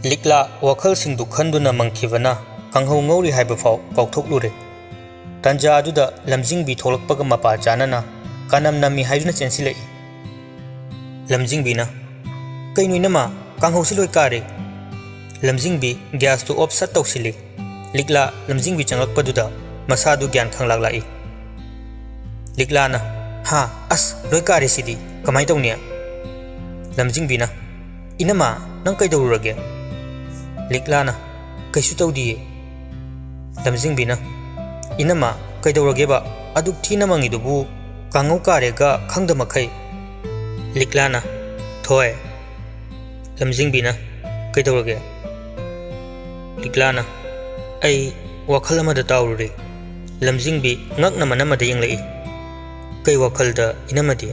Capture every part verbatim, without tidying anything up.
ꯂꯤꯛꯂꯥ ꯋꯥꯈꯜꯁꯤꯡꯗꯨ ꯈꯟꯗꯨꯅ ꯃꯪꯈꯤꯕꯅ ꯀꯥꯡꯍꯧ ꯉꯧꯔꯤ ꯍꯥꯏꯕ ꯐꯥꯎ ꯀꯥꯎꯊꯣꯛꯂꯨꯔꯦ꯫ ꯇꯥꯟꯖꯥ ꯑꯗꯨꯗ ꯂꯝꯖꯤꯡꯕꯤ ꯊꯣꯛꯂꯛꯄꯒ ꯃꯄꯥ ꯆꯥꯅꯅ ꯀꯥꯅꯝ ꯅꯝꯃꯤ ꯍꯥꯏꯗꯨꯅ ꯆꯦꯟꯁꯤꯜꯂꯛꯏ꯫ ꯂꯝꯖꯤꯡꯕꯤꯅ, "ꯀꯩꯅꯣ ꯏꯅꯝꯃ, ꯀꯥꯡꯍꯧꯁꯤ ꯂꯣꯏ ꯀꯥꯔꯦ!" ꯂꯝꯖꯤꯡꯕꯤ ꯒ꯭ꯌꯥꯁꯇꯨ ꯑꯣꯐ ꯁꯠ ꯇꯧꯁꯤꯜꯂꯤ꯫ ꯂꯤꯛꯂꯥ ꯂꯝꯖꯤꯡꯕꯤ ꯆꯪꯂꯛꯄꯗꯨꯗ ꯃꯁꯥꯗꯨ ꯒ꯭ꯌꯥꯟ ꯈꯪꯂꯥꯛ ꯂꯥꯛꯏ꯫ ꯂꯤꯛꯂꯥꯅ, "ꯍꯥ, ꯑꯁ, ꯂꯣꯏ ꯀꯥꯔꯦ ꯁꯤꯗꯤ, ꯀꯃꯥꯏ ꯇꯧꯅꯤ?" ꯂꯝꯖꯤꯡꯕꯤꯅ, "ꯏꯅꯝꯃ, ꯅꯪ ꯀꯩꯗꯧꯔꯨꯔꯒꯦ?" ꯂꯤꯛꯂꯥꯅ, "ꯀꯩꯁꯨ ꯇꯧꯗꯤꯌꯦ꯫" ꯂꯝꯖꯤꯡꯕꯤꯅ, "ꯏꯅꯝꯃ, ꯀꯩꯗꯧꯔꯒꯦꯕ? ꯑꯗꯨꯛ ꯊꯤꯅ ꯃꯪꯉꯤꯗꯨꯕꯨ ꯀꯥꯡꯉꯧ ꯀꯥꯔꯦꯒ ꯈꯪꯗ ꯃꯈꯩ?" ꯂꯤꯛꯂꯥꯅ, "ꯊꯣꯏ꯫" ꯂꯝꯖꯤꯡꯕꯤꯅ, "ꯀꯩꯗꯧꯔꯒꯦ?" ꯂꯤꯛꯂꯥꯅ, "ꯑꯩ ꯋꯥꯈꯜ ꯑꯃꯗ ꯇꯥꯎꯔꯨꯔꯦ꯫" ꯂꯝꯖꯤꯡꯕꯤ ꯉꯛꯅ ꯃꯅꯝꯃꯗ ꯌꯦꯡꯂꯛꯏ꯫ "ꯀꯩ ꯋꯥꯈꯜꯗ ꯏꯅꯝꯃꯗꯤ?"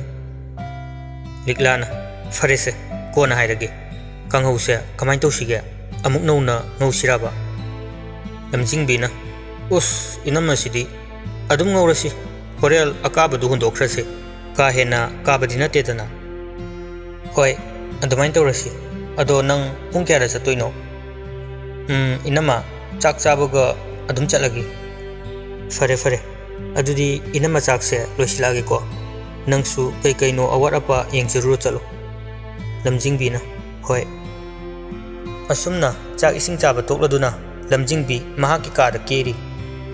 ꯂꯤꯛꯂꯥꯅ, "ꯐꯔꯦꯁꯦ, ꯀꯣꯟꯅ ꯍꯥꯏꯔꯒꯦ꯫ ꯀꯥꯡꯍꯧꯁꯦ ꯀꯃꯥꯏ ꯇꯧꯁꯤꯒꯦ? ꯑꯃꯨꯛ ꯅꯧꯅ ꯉꯧꯁꯤꯔꯕ?" ꯂꯝꯖꯤꯡꯕꯤꯅ, "ꯎꯁ, ꯏꯅꯝꯃꯁꯤꯗꯤ꯫ ꯑꯗꯨꯝ ꯉꯧꯔꯁꯤ꯫ ꯍꯣꯔꯦꯜ ꯑꯀꯥꯕꯗꯨ ꯍꯨꯟꯗꯣꯛꯈ꯭ꯔꯁꯦ꯫ ꯀꯥ ꯍꯦꯟꯅ ꯀꯥꯕꯗꯤ ꯅꯠꯇꯦꯗꯅ꯫" "ꯍꯣꯏ, ꯑꯗꯨꯃꯥꯏꯅ ꯇꯧꯔꯁꯤ꯫ ꯑꯗꯣ ꯅꯪ ꯄꯨꯡ ꯀꯌꯥꯗ ꯆꯠꯇꯣꯏꯅꯣ?" "ꯎꯝ, ꯏꯅꯝꯃ, ꯆꯥꯛ ꯆꯥꯕꯒ ꯑꯗꯨꯝ ꯆꯠꯂꯒꯦ꯫" "ꯐꯔꯦ, ꯐꯔꯦ꯫ ꯑꯗꯨꯗꯤ ꯏꯅꯝꯃ ꯆꯥꯛꯁꯦ ꯂꯣꯏꯁꯤꯜꯂꯛꯑꯒꯦꯀꯣ꯫ ꯅꯪꯁꯨ ꯀꯩ ꯀꯩꯅꯣ ꯑꯋꯥꯠ ꯑꯄꯥ ꯌꯦꯡꯖꯔꯨꯔꯣ ꯆꯠꯂꯣ꯫" ꯂꯝꯖꯤꯡꯕꯤꯅ, "ꯍꯣꯏ꯫" ꯑꯁꯨꯝꯅ ꯆꯥꯛ ꯏꯁꯤꯡ ꯆꯥꯕ ꯇꯣꯛꯂꯗꯨꯅ ꯂꯝꯖꯤꯡꯕꯤ ꯃꯍꯥꯛꯀꯤ ꯀꯥꯗ ꯀꯦꯔꯤ꯫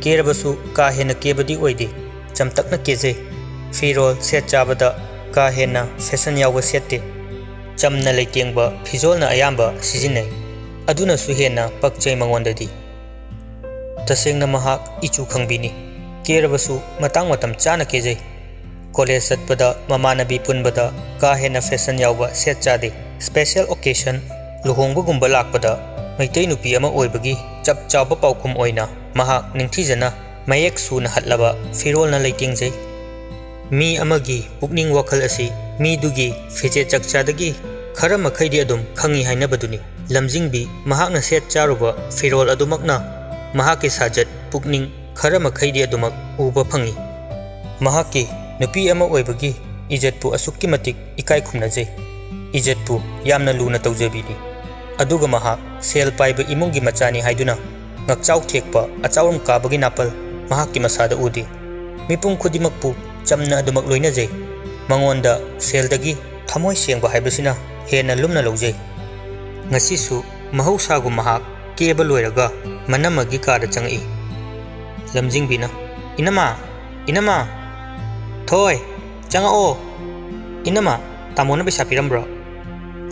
ꯀꯦꯔꯕꯁꯨ ꯀꯥ ꯍꯦꯟꯅ ꯀꯦꯕꯗꯤ ꯑꯣꯏꯗꯦ꯫ ꯆꯝꯇꯛꯅ ꯀꯦꯖꯩ꯫ ꯐꯤꯔꯣꯜ ꯁꯦꯠ ꯆꯥꯕꯗ ꯀꯥ ꯍꯦꯟꯅ ꯐꯦꯁꯟ ꯌꯥꯎꯕ ꯁꯦꯠꯇꯦ꯫ ꯆꯝꯅ ꯂꯩꯇꯦꯡꯕ ꯐꯤꯖꯣꯜꯅ ꯑꯌꯥꯝꯕ ꯁꯤꯖꯤꯟꯅꯩ꯫ ꯑꯗꯨꯅꯁꯨ ꯍꯦꯟꯅ ꯄꯛꯆꯩ ꯃꯉꯣꯟꯗꯗꯤ꯫ ꯇꯁꯦꯡꯅ ꯃꯍꯥꯛ ꯏꯆꯨ ꯈꯪꯕꯤꯅꯤ꯫ ꯀꯦꯔꯕꯁꯨ ꯃꯇꯥꯡ ꯃꯇꯝ ꯆꯥꯅ ꯀꯦꯖꯩ꯫ ꯀꯣꯂꯦꯖ ꯆꯠꯄꯗ, ꯃꯃꯥꯟꯅꯕꯤ ꯄꯨꯟꯕꯗ ꯀꯥ ꯍꯦꯟꯅ ꯐꯦꯁꯟ ꯌꯥꯎꯕ ꯁꯦꯠ ꯆꯥꯗꯦ꯫ ꯁ꯭ꯄꯦꯁꯦꯜ ꯑꯣꯀꯦꯁꯟ, ꯂꯨꯍꯣꯡꯕꯒꯨꯝꯕ ꯂꯥꯛꯄꯗ ꯃꯩꯇꯩ ꯅꯨꯄꯤ ꯑꯃ ꯑꯣꯏꯕꯒꯤ ꯆꯞ ꯆꯥꯕ ꯄꯥꯎꯈꯨꯝ ꯑꯣꯏꯅ ꯃꯍꯥꯛ ꯅꯤꯡꯊꯤꯖꯅ ꯃꯌꯦꯛ ꯁꯨꯅ ꯍꯠꯂꯕ ꯐꯤꯔꯣꯜꯅ ꯂꯩꯇꯦꯡꯖꯩ꯫ ꯃꯤ ꯑꯃꯒꯤ ꯄꯨꯛꯅꯤꯡ ꯋꯥꯈꯜ ꯑꯁꯤ ꯃꯤꯗꯨꯒꯤ ꯐꯤꯖꯦꯠ ꯆꯛꯆꯥꯗꯒꯤ ꯈꯔ ꯃꯈꯩꯗꯤ ꯑꯗꯨꯝ ꯈꯪꯏ ꯍꯥꯏꯅꯕꯗꯨꯅꯤ꯫ ꯂꯝꯖꯤꯡꯕꯤ ꯃꯍꯥꯛꯅ ꯁꯦꯠ ꯆꯥꯔꯨꯕ ꯐꯤꯔꯣꯜ ꯑꯗꯨꯃꯛꯅ ꯃꯍꯥꯛꯀꯤ ꯁꯥꯖꯠ, ꯄꯨꯛꯅꯤꯡ ꯈꯔ ꯃꯈꯩꯗꯤ ꯑꯗꯨꯃꯛ ꯎꯕ ꯐꯪꯏ꯫ ꯃꯍꯥꯛꯀꯤ ꯅꯨꯄꯤ ꯑꯃ ꯑꯣꯏꯕꯒꯤ ꯏꯖꯠꯄꯨ ꯑꯁꯨꯛꯀꯤ ꯃꯇꯤꯛ ꯏꯀꯥꯏ ꯈꯨꯝꯅꯖꯩ꯫ ꯏꯖꯠꯄꯨ ꯌꯥꯝꯅ ꯂꯨꯅ ꯇꯧꯖꯕꯤꯅꯤ꯫ ꯑꯗꯨꯒ ꯃꯍꯥꯛ ꯁꯦꯜ ꯄꯥꯏꯕ ꯏꯃꯨꯡꯒꯤ ꯃꯆꯥꯅꯤ ꯍꯥꯏꯗꯨꯅ ꯉꯛꯆꯥꯎ ꯊꯦꯛꯄ ꯑꯆꯥꯎꯔꯝ ꯀꯥꯕꯒꯤ ꯅꯥꯄꯜ ꯃꯍꯥꯛꯀꯤ ꯃꯁꯥꯗ ꯎꯗꯦ꯫ ꯃꯤꯄꯨꯝ ꯈꯨꯗꯤꯡꯃꯛꯄꯨ ꯆꯝꯅ ꯑꯗꯨꯃꯛ ꯂꯣꯏꯅꯖꯩ꯫ ꯃꯉꯣꯟꯗ ꯁꯦꯜꯗꯒꯤ ꯊꯃꯣꯏ ꯁꯦꯡꯕ ꯍꯥꯏꯕꯁꯤꯅ ꯍꯦꯟꯅ ꯂꯨꯝꯅ ꯂꯧꯖꯩ꯫ ꯉꯁꯤꯁꯨ ꯃꯍꯧꯁꯥꯒꯨꯝ ꯃꯍꯥꯛ ꯀꯦꯕ ꯂꯣꯏꯔꯒ ꯃꯅꯝꯃꯒꯤ ꯀꯥꯗ ꯆꯪꯉꯛꯏ꯫ ꯂꯝꯖꯤꯡꯕꯤꯅ, "ꯏꯅꯝꯃ, ꯏꯅꯝꯃ!" "ꯊꯣꯏ, ꯆꯪꯉꯛꯑꯣ!" "ꯏꯅꯝꯃ, ꯇꯥꯃꯣꯅ ꯄꯩꯁꯥ ꯄꯤꯔꯝꯕ꯭ꯔꯣ?"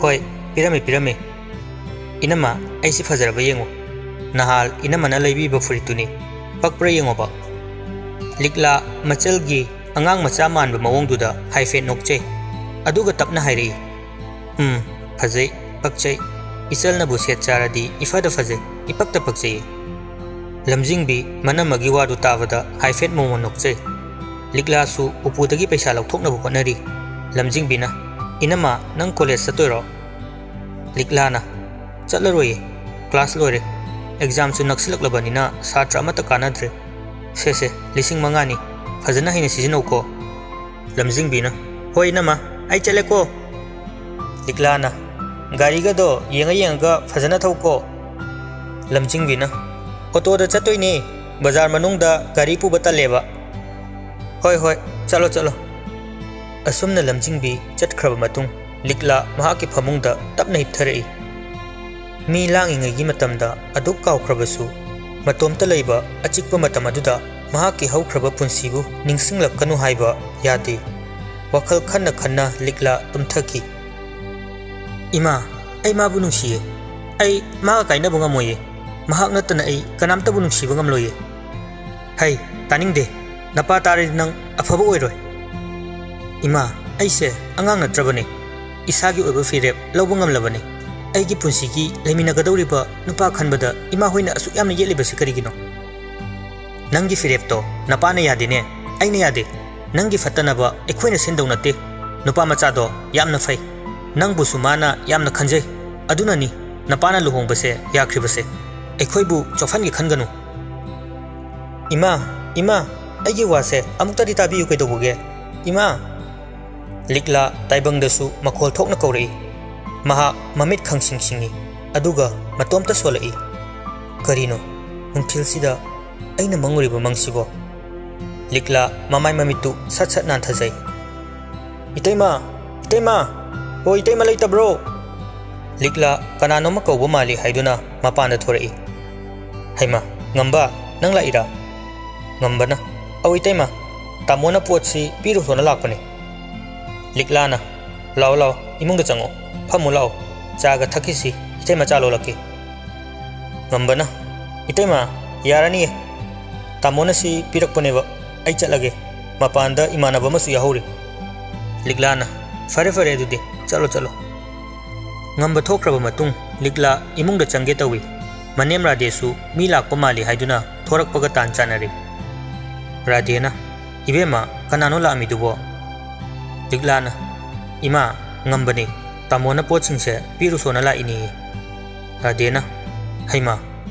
"ꯍꯣꯏ, ꯄꯤꯔꯝꯃꯦ, ꯄꯤꯔꯝꯃꯦ꯫" "ꯏꯅꯝꯃ, ꯑꯩꯁꯤ ꯐꯖꯔꯕ ꯌꯦꯡꯉꯨ꯫ ꯅꯍꯥꯜ ꯏꯅꯝꯃꯅ ꯂꯩꯕꯤꯕ ꯐꯨꯔꯤꯠꯇꯨꯅꯤ꯫ ꯄꯛꯄ꯭ꯔꯥ ꯌꯦꯡꯉꯣꯕ꯫" ꯂꯤꯛꯂꯥ ꯃꯆꯜꯒꯤ ꯑꯉꯥꯡ ꯃꯆꯥ ꯃꯥꯟꯕ ꯃꯑꯣꯡꯗꯨꯗ ꯍꯥꯏꯐꯦꯠ ꯅꯣꯛꯆꯩ꯫ ꯑꯗꯨꯒ ꯇꯞꯅ ꯍꯥꯏꯔꯛꯏ, "ꯎꯝ, ꯐꯖꯩ, ꯄꯛꯆꯩ꯫ ꯏꯆꯜꯅꯕꯨ ꯁꯦꯠ ꯆꯥꯔꯗꯤ ꯏꯐꯗ ꯐꯖꯩ, ꯏꯄꯛꯇ ꯄꯛꯆꯩꯌꯦ꯫" ꯂꯝꯖꯤꯡꯕꯤ ꯃꯅꯝꯃꯒꯤ ꯋꯥꯗꯨ ꯇꯥꯕꯗ ꯍꯥꯏꯐꯦꯠ ꯃꯣꯃꯣꯟ ꯅꯣꯛꯆꯩ꯫ ꯂꯤꯛꯂꯥꯁꯨ ꯎꯄꯨꯗꯒꯤ ꯄꯩꯁꯥ ꯂꯧꯊꯣꯛꯅꯕ ꯍꯣꯠꯅꯔꯤ꯫ ꯂꯝꯖꯤꯡꯕꯤꯅ, "ꯏꯅꯝꯃ, ꯅꯪ ꯀꯣꯂꯦꯖ ꯆꯠꯇꯣꯏꯔꯣ?" ꯂꯤꯛꯂꯥꯅ, "ꯆꯠꯂꯔꯣꯏꯌꯦ꯫ ꯀ꯭ꯂꯥꯁ ꯂꯣꯏꯔꯦ꯫ ꯑꯦꯛꯖꯥꯝꯁꯨ ꯅꯛꯁꯤꯜꯂꯛꯂꯕꯅꯤꯅ ꯁꯥꯇ꯭ꯔ ꯑꯃꯠꯇ ꯀꯥꯟꯅꯗ꯭ꯔꯦ꯫ ꯁꯦ, ꯁꯦ, ꯂꯤꯁꯤꯡ ꯃꯉꯥꯅꯤ꯫ ꯐꯖꯅ ꯍꯩꯅ ꯁꯤꯖꯤꯟꯅꯧꯀꯣ꯫" ꯂꯝꯖꯤꯡꯕꯤꯅ, "ꯍꯣꯏ ꯏꯅꯝꯃ, ꯑꯩ ꯆꯠꯂꯦꯀꯣ꯫" ꯂꯤꯛꯂꯥꯅ, "ꯒꯥꯔꯤꯒꯗꯣ ꯌꯦꯡꯉ ꯌꯦꯡꯉꯒ ꯐꯖꯅ ꯊꯧꯀꯣ꯫" ꯂꯝꯖꯤꯡꯕꯤꯅ, "ꯑꯣꯇꯣꯗ ꯆꯠꯇꯣꯏꯅꯦ꯫ ꯕꯖꯥꯔ ꯃꯅꯨꯡꯗ ꯒꯥꯔꯤ ꯄꯨꯕ ꯇꯜꯂꯦꯕ꯫" "ꯍꯣꯏ, ꯍꯣꯏ, ꯆꯠꯂꯣ, ꯆꯠꯂꯣ꯫" ꯑꯁꯨꯝꯅ ꯂꯝꯖꯤꯡꯕꯤ ꯆꯠꯈ꯭ꯔꯕ ꯃꯇꯨꯡ, ꯂꯤꯛꯂꯥ ꯃꯍꯥꯛꯀꯤ ꯐꯃꯨꯡꯗ ꯇꯞꯅ ꯍꯤꯞꯊꯔꯛꯏ꯫ ꯃꯤ ꯂꯥꯡꯉꯤꯉꯩꯒꯤ ꯃꯇꯝꯗ ꯑꯗꯨꯛ ꯀꯥꯎꯈ꯭ꯔꯕꯁꯨ, ꯃꯇꯣꯝꯇ ꯂꯩꯕ ꯑꯆꯤꯛꯄ ꯃꯇꯝ ꯑꯗꯨꯗ ꯃꯍꯥꯛꯀꯤ ꯍꯧꯈ꯭ꯔꯕ ꯄꯨꯟꯁꯤꯕꯨ ꯅꯤꯡꯁꯤꯡꯂꯛꯀꯅꯨ ꯍꯥꯏꯕ ꯌꯥꯗꯦ꯫ ꯋꯥꯈꯜ ꯈꯟꯅ ꯈꯟꯅ ꯂꯤꯛꯂꯥ ꯇꯨꯝꯊꯈꯤ꯫ "ꯏꯃꯥ, ꯑꯩ ꯃꯥꯕꯨ ꯅꯨꯡꯁꯤꯌꯦ꯫ ꯑꯩ ꯃꯥꯒ ꯀꯥꯏꯅꯕ ꯉꯝꯃꯣꯏꯌꯦ꯫ ꯃꯍꯥꯛ ꯅꯠꯇꯅ ꯑꯩ ꯀꯅꯥꯝꯇꯕꯨ ꯅꯨꯡꯁꯤꯕ ꯉꯝꯂꯣꯏꯌꯦ꯫ ꯍꯩ, ꯇꯥꯅꯤꯡꯗꯦ꯫ ꯅꯄꯥ ꯇꯥꯔꯗꯤ ꯅꯪ ꯑꯐꯕ ꯑꯣꯏꯔꯣꯏ꯫" "ꯏꯃꯥ, ꯑꯩꯁꯦ ꯑꯉꯥꯡ ꯅꯠꯇ꯭ꯔꯕꯅꯦ꯫ ꯏꯁꯥꯒꯤ ꯑꯣꯏꯕ ꯐꯤꯔꯦꯞ ꯂꯧꯕ ꯉꯝꯂꯕꯅꯦ꯫ ꯑꯩꯒꯤ ꯄꯨꯟꯁꯤꯒꯤ ꯂꯩꯃꯤꯟꯅꯒꯗꯧꯔꯤꯕ ꯅꯨꯄꯥ ꯈꯟꯕꯗ ꯏꯃꯥ ꯍꯣꯏꯅ ꯑꯁꯨꯛ ꯌꯥꯝꯅ ꯌꯦꯠꯂꯤꯕꯁꯤ ꯀꯔꯤꯒꯤꯅꯣ? ꯅꯪꯒꯤ ꯐꯤꯔꯦꯞꯇꯣ ꯅꯄꯥꯅ ꯌꯥꯗꯦꯅꯦ, ꯑꯩꯅ ꯌꯥꯗꯦ꯫ ꯅꯪꯒꯤ ꯐꯠꯇꯅꯕ ꯑꯩꯈꯣꯏꯅ ꯁꯤꯟꯗꯧ ꯅꯠꯇꯦ꯫ ꯅꯨꯄꯥ ꯃꯆꯥꯗꯣ ꯌꯥꯝꯅ ꯐꯩ꯫ ꯅꯪꯕꯨꯁꯨ ꯃꯥꯅ ꯌꯥꯝꯅ ꯈꯟꯖꯩ꯫ ꯑꯗꯨꯅꯅꯤ ꯅꯄꯥꯅ ꯂꯨꯍꯣꯡꯕꯁꯦ ꯌꯥꯈ꯭ꯔꯤꯕꯁꯦ꯫ ꯑꯩꯈꯣꯏꯕꯨ ꯆꯣꯞꯍꯟꯒꯦ ꯈꯟꯒꯅꯨ꯫" "ꯏꯃꯥ, ꯏꯃꯥ, ꯑꯩꯒꯤ ꯋꯥꯁꯦ ꯑꯃꯨꯛꯇꯗꯤ ꯇꯥꯕꯤꯌꯨ ꯀꯩꯗꯧꯕꯒꯦ? ꯏꯃꯥ!" ꯂꯤꯛꯂꯥ ꯇꯥꯏꯕꯪꯗꯁꯨ ꯃꯈꯣꯜ ꯊꯣꯛꯅ ꯀꯧꯔꯛꯏ꯫ ꯃꯍꯥꯛ ꯃꯃꯤꯠ ꯈꯪꯁꯤꯡ ꯁꯤꯡꯏ꯫ ꯑꯗꯨꯒ ꯃꯇꯣꯝꯇ ꯁꯣꯜꯂꯛꯏ꯫ ꯀꯔꯤꯅꯣ ꯅꯨꯡꯊꯤꯜꯁꯤꯗ ꯑꯩꯅ ꯃꯪꯉꯨꯔꯤꯕ ꯃꯪꯁꯤꯕꯣ? ꯂꯤꯛꯂꯥ ꯃꯃꯥꯏ ꯃꯃꯤꯠꯇꯨ ꯁꯠ ꯁꯠ ꯅꯥꯟꯊꯖꯩ꯫ "ꯏꯇꯩꯃ! ꯏꯇꯩꯃ! ꯍꯣ, ꯏꯇꯩꯃ ꯂꯩꯇꯕ꯭ꯔꯣ?" ꯂꯤꯛꯂꯥ ꯀꯅꯥꯅꯣꯝꯃ ꯀꯧꯕ ꯃꯥꯜꯂꯤ ꯍꯥꯏꯗꯨꯅ ꯃꯄꯥꯟꯗ ꯊꯣꯔꯛꯏ꯫ "ꯍꯩꯃꯥ, ꯉꯝꯕ, ꯅꯪ ꯂꯥꯛꯏꯔꯥ?" ꯉꯝꯕꯅ, "ꯑꯧ ꯏꯇꯩꯃ, ꯇꯥꯃꯣꯅ ꯄꯣꯠꯁꯤ ꯄꯤꯔꯨꯁꯣꯅ ꯂꯥꯛꯄꯅꯤ꯫" ꯂꯤꯛꯂꯥꯅ, "ꯂꯥꯛꯑꯣ ꯂꯥꯛꯑꯣ, ꯏꯃꯨꯡꯗ ꯆꯪꯉꯛꯑꯣ, ꯐꯝꯃꯨ ꯂꯥꯛꯑꯣ, ꯆꯥꯒ ꯊꯛꯈꯤꯁꯤ, ꯏꯇꯩꯃ ꯆꯥ ꯂꯣꯜꯂꯛꯀꯦ꯫" ꯉꯝꯕꯅ, "ꯏꯇꯩꯃ, ꯌꯥꯔꯅꯤꯌꯦ, ꯇꯥꯃꯣꯅ ꯁꯤ ꯄꯤꯔꯛꯄꯅꯦꯕ, ꯑꯩ ꯆꯠꯂꯒꯦ, ꯃꯄꯥꯟꯗ ꯏꯃꯥꯟꯅꯕ ꯑꯃꯁꯨ ꯌꯥꯎꯍꯧꯔꯤ꯫" ꯂꯤꯛꯂꯥꯅ, "ꯐꯔꯦ ꯐꯔꯦ, ꯑꯗꯨꯗꯤ ꯆꯠꯂꯣ ꯆꯠꯂꯣ꯫" ꯉꯝꯕ ꯊꯣꯛꯈ꯭ꯔꯕ ꯃꯇꯨꯡ ꯂꯤꯛꯂꯥ ꯏꯃꯨꯡꯗ ꯆꯪꯒꯦ ꯇꯧꯏ꯫ ꯃꯅꯦꯝ ꯔꯥꯙꯦꯁꯨ ꯃꯤ ꯂꯥꯛꯄ ꯃꯥꯜꯂꯤ ꯍꯥꯏꯗꯨꯅ ꯊꯣꯔꯛꯄꯒ ꯇꯥꯟ ꯆꯥꯟꯅꯔꯦ꯫ ꯔꯥꯙꯦꯅ, "ꯏꯕꯦꯝꯃ, ꯀꯅꯥꯅꯣ ꯂꯥꯛꯑꯝꯃꯤꯗꯨꯕꯣ?" ꯂꯤꯛꯂꯥꯅ, "ꯏꯃꯥ, ꯉꯝꯕꯅꯤ, ꯇꯥꯃꯣꯅ ꯄꯣꯠꯁꯤꯡꯁꯦ ꯄꯤꯔꯨꯁꯣꯅ ꯂꯥꯛꯏꯅꯦꯌꯦ꯫" ꯔꯥꯙꯦꯅ, "ꯍꯩꯃꯥ,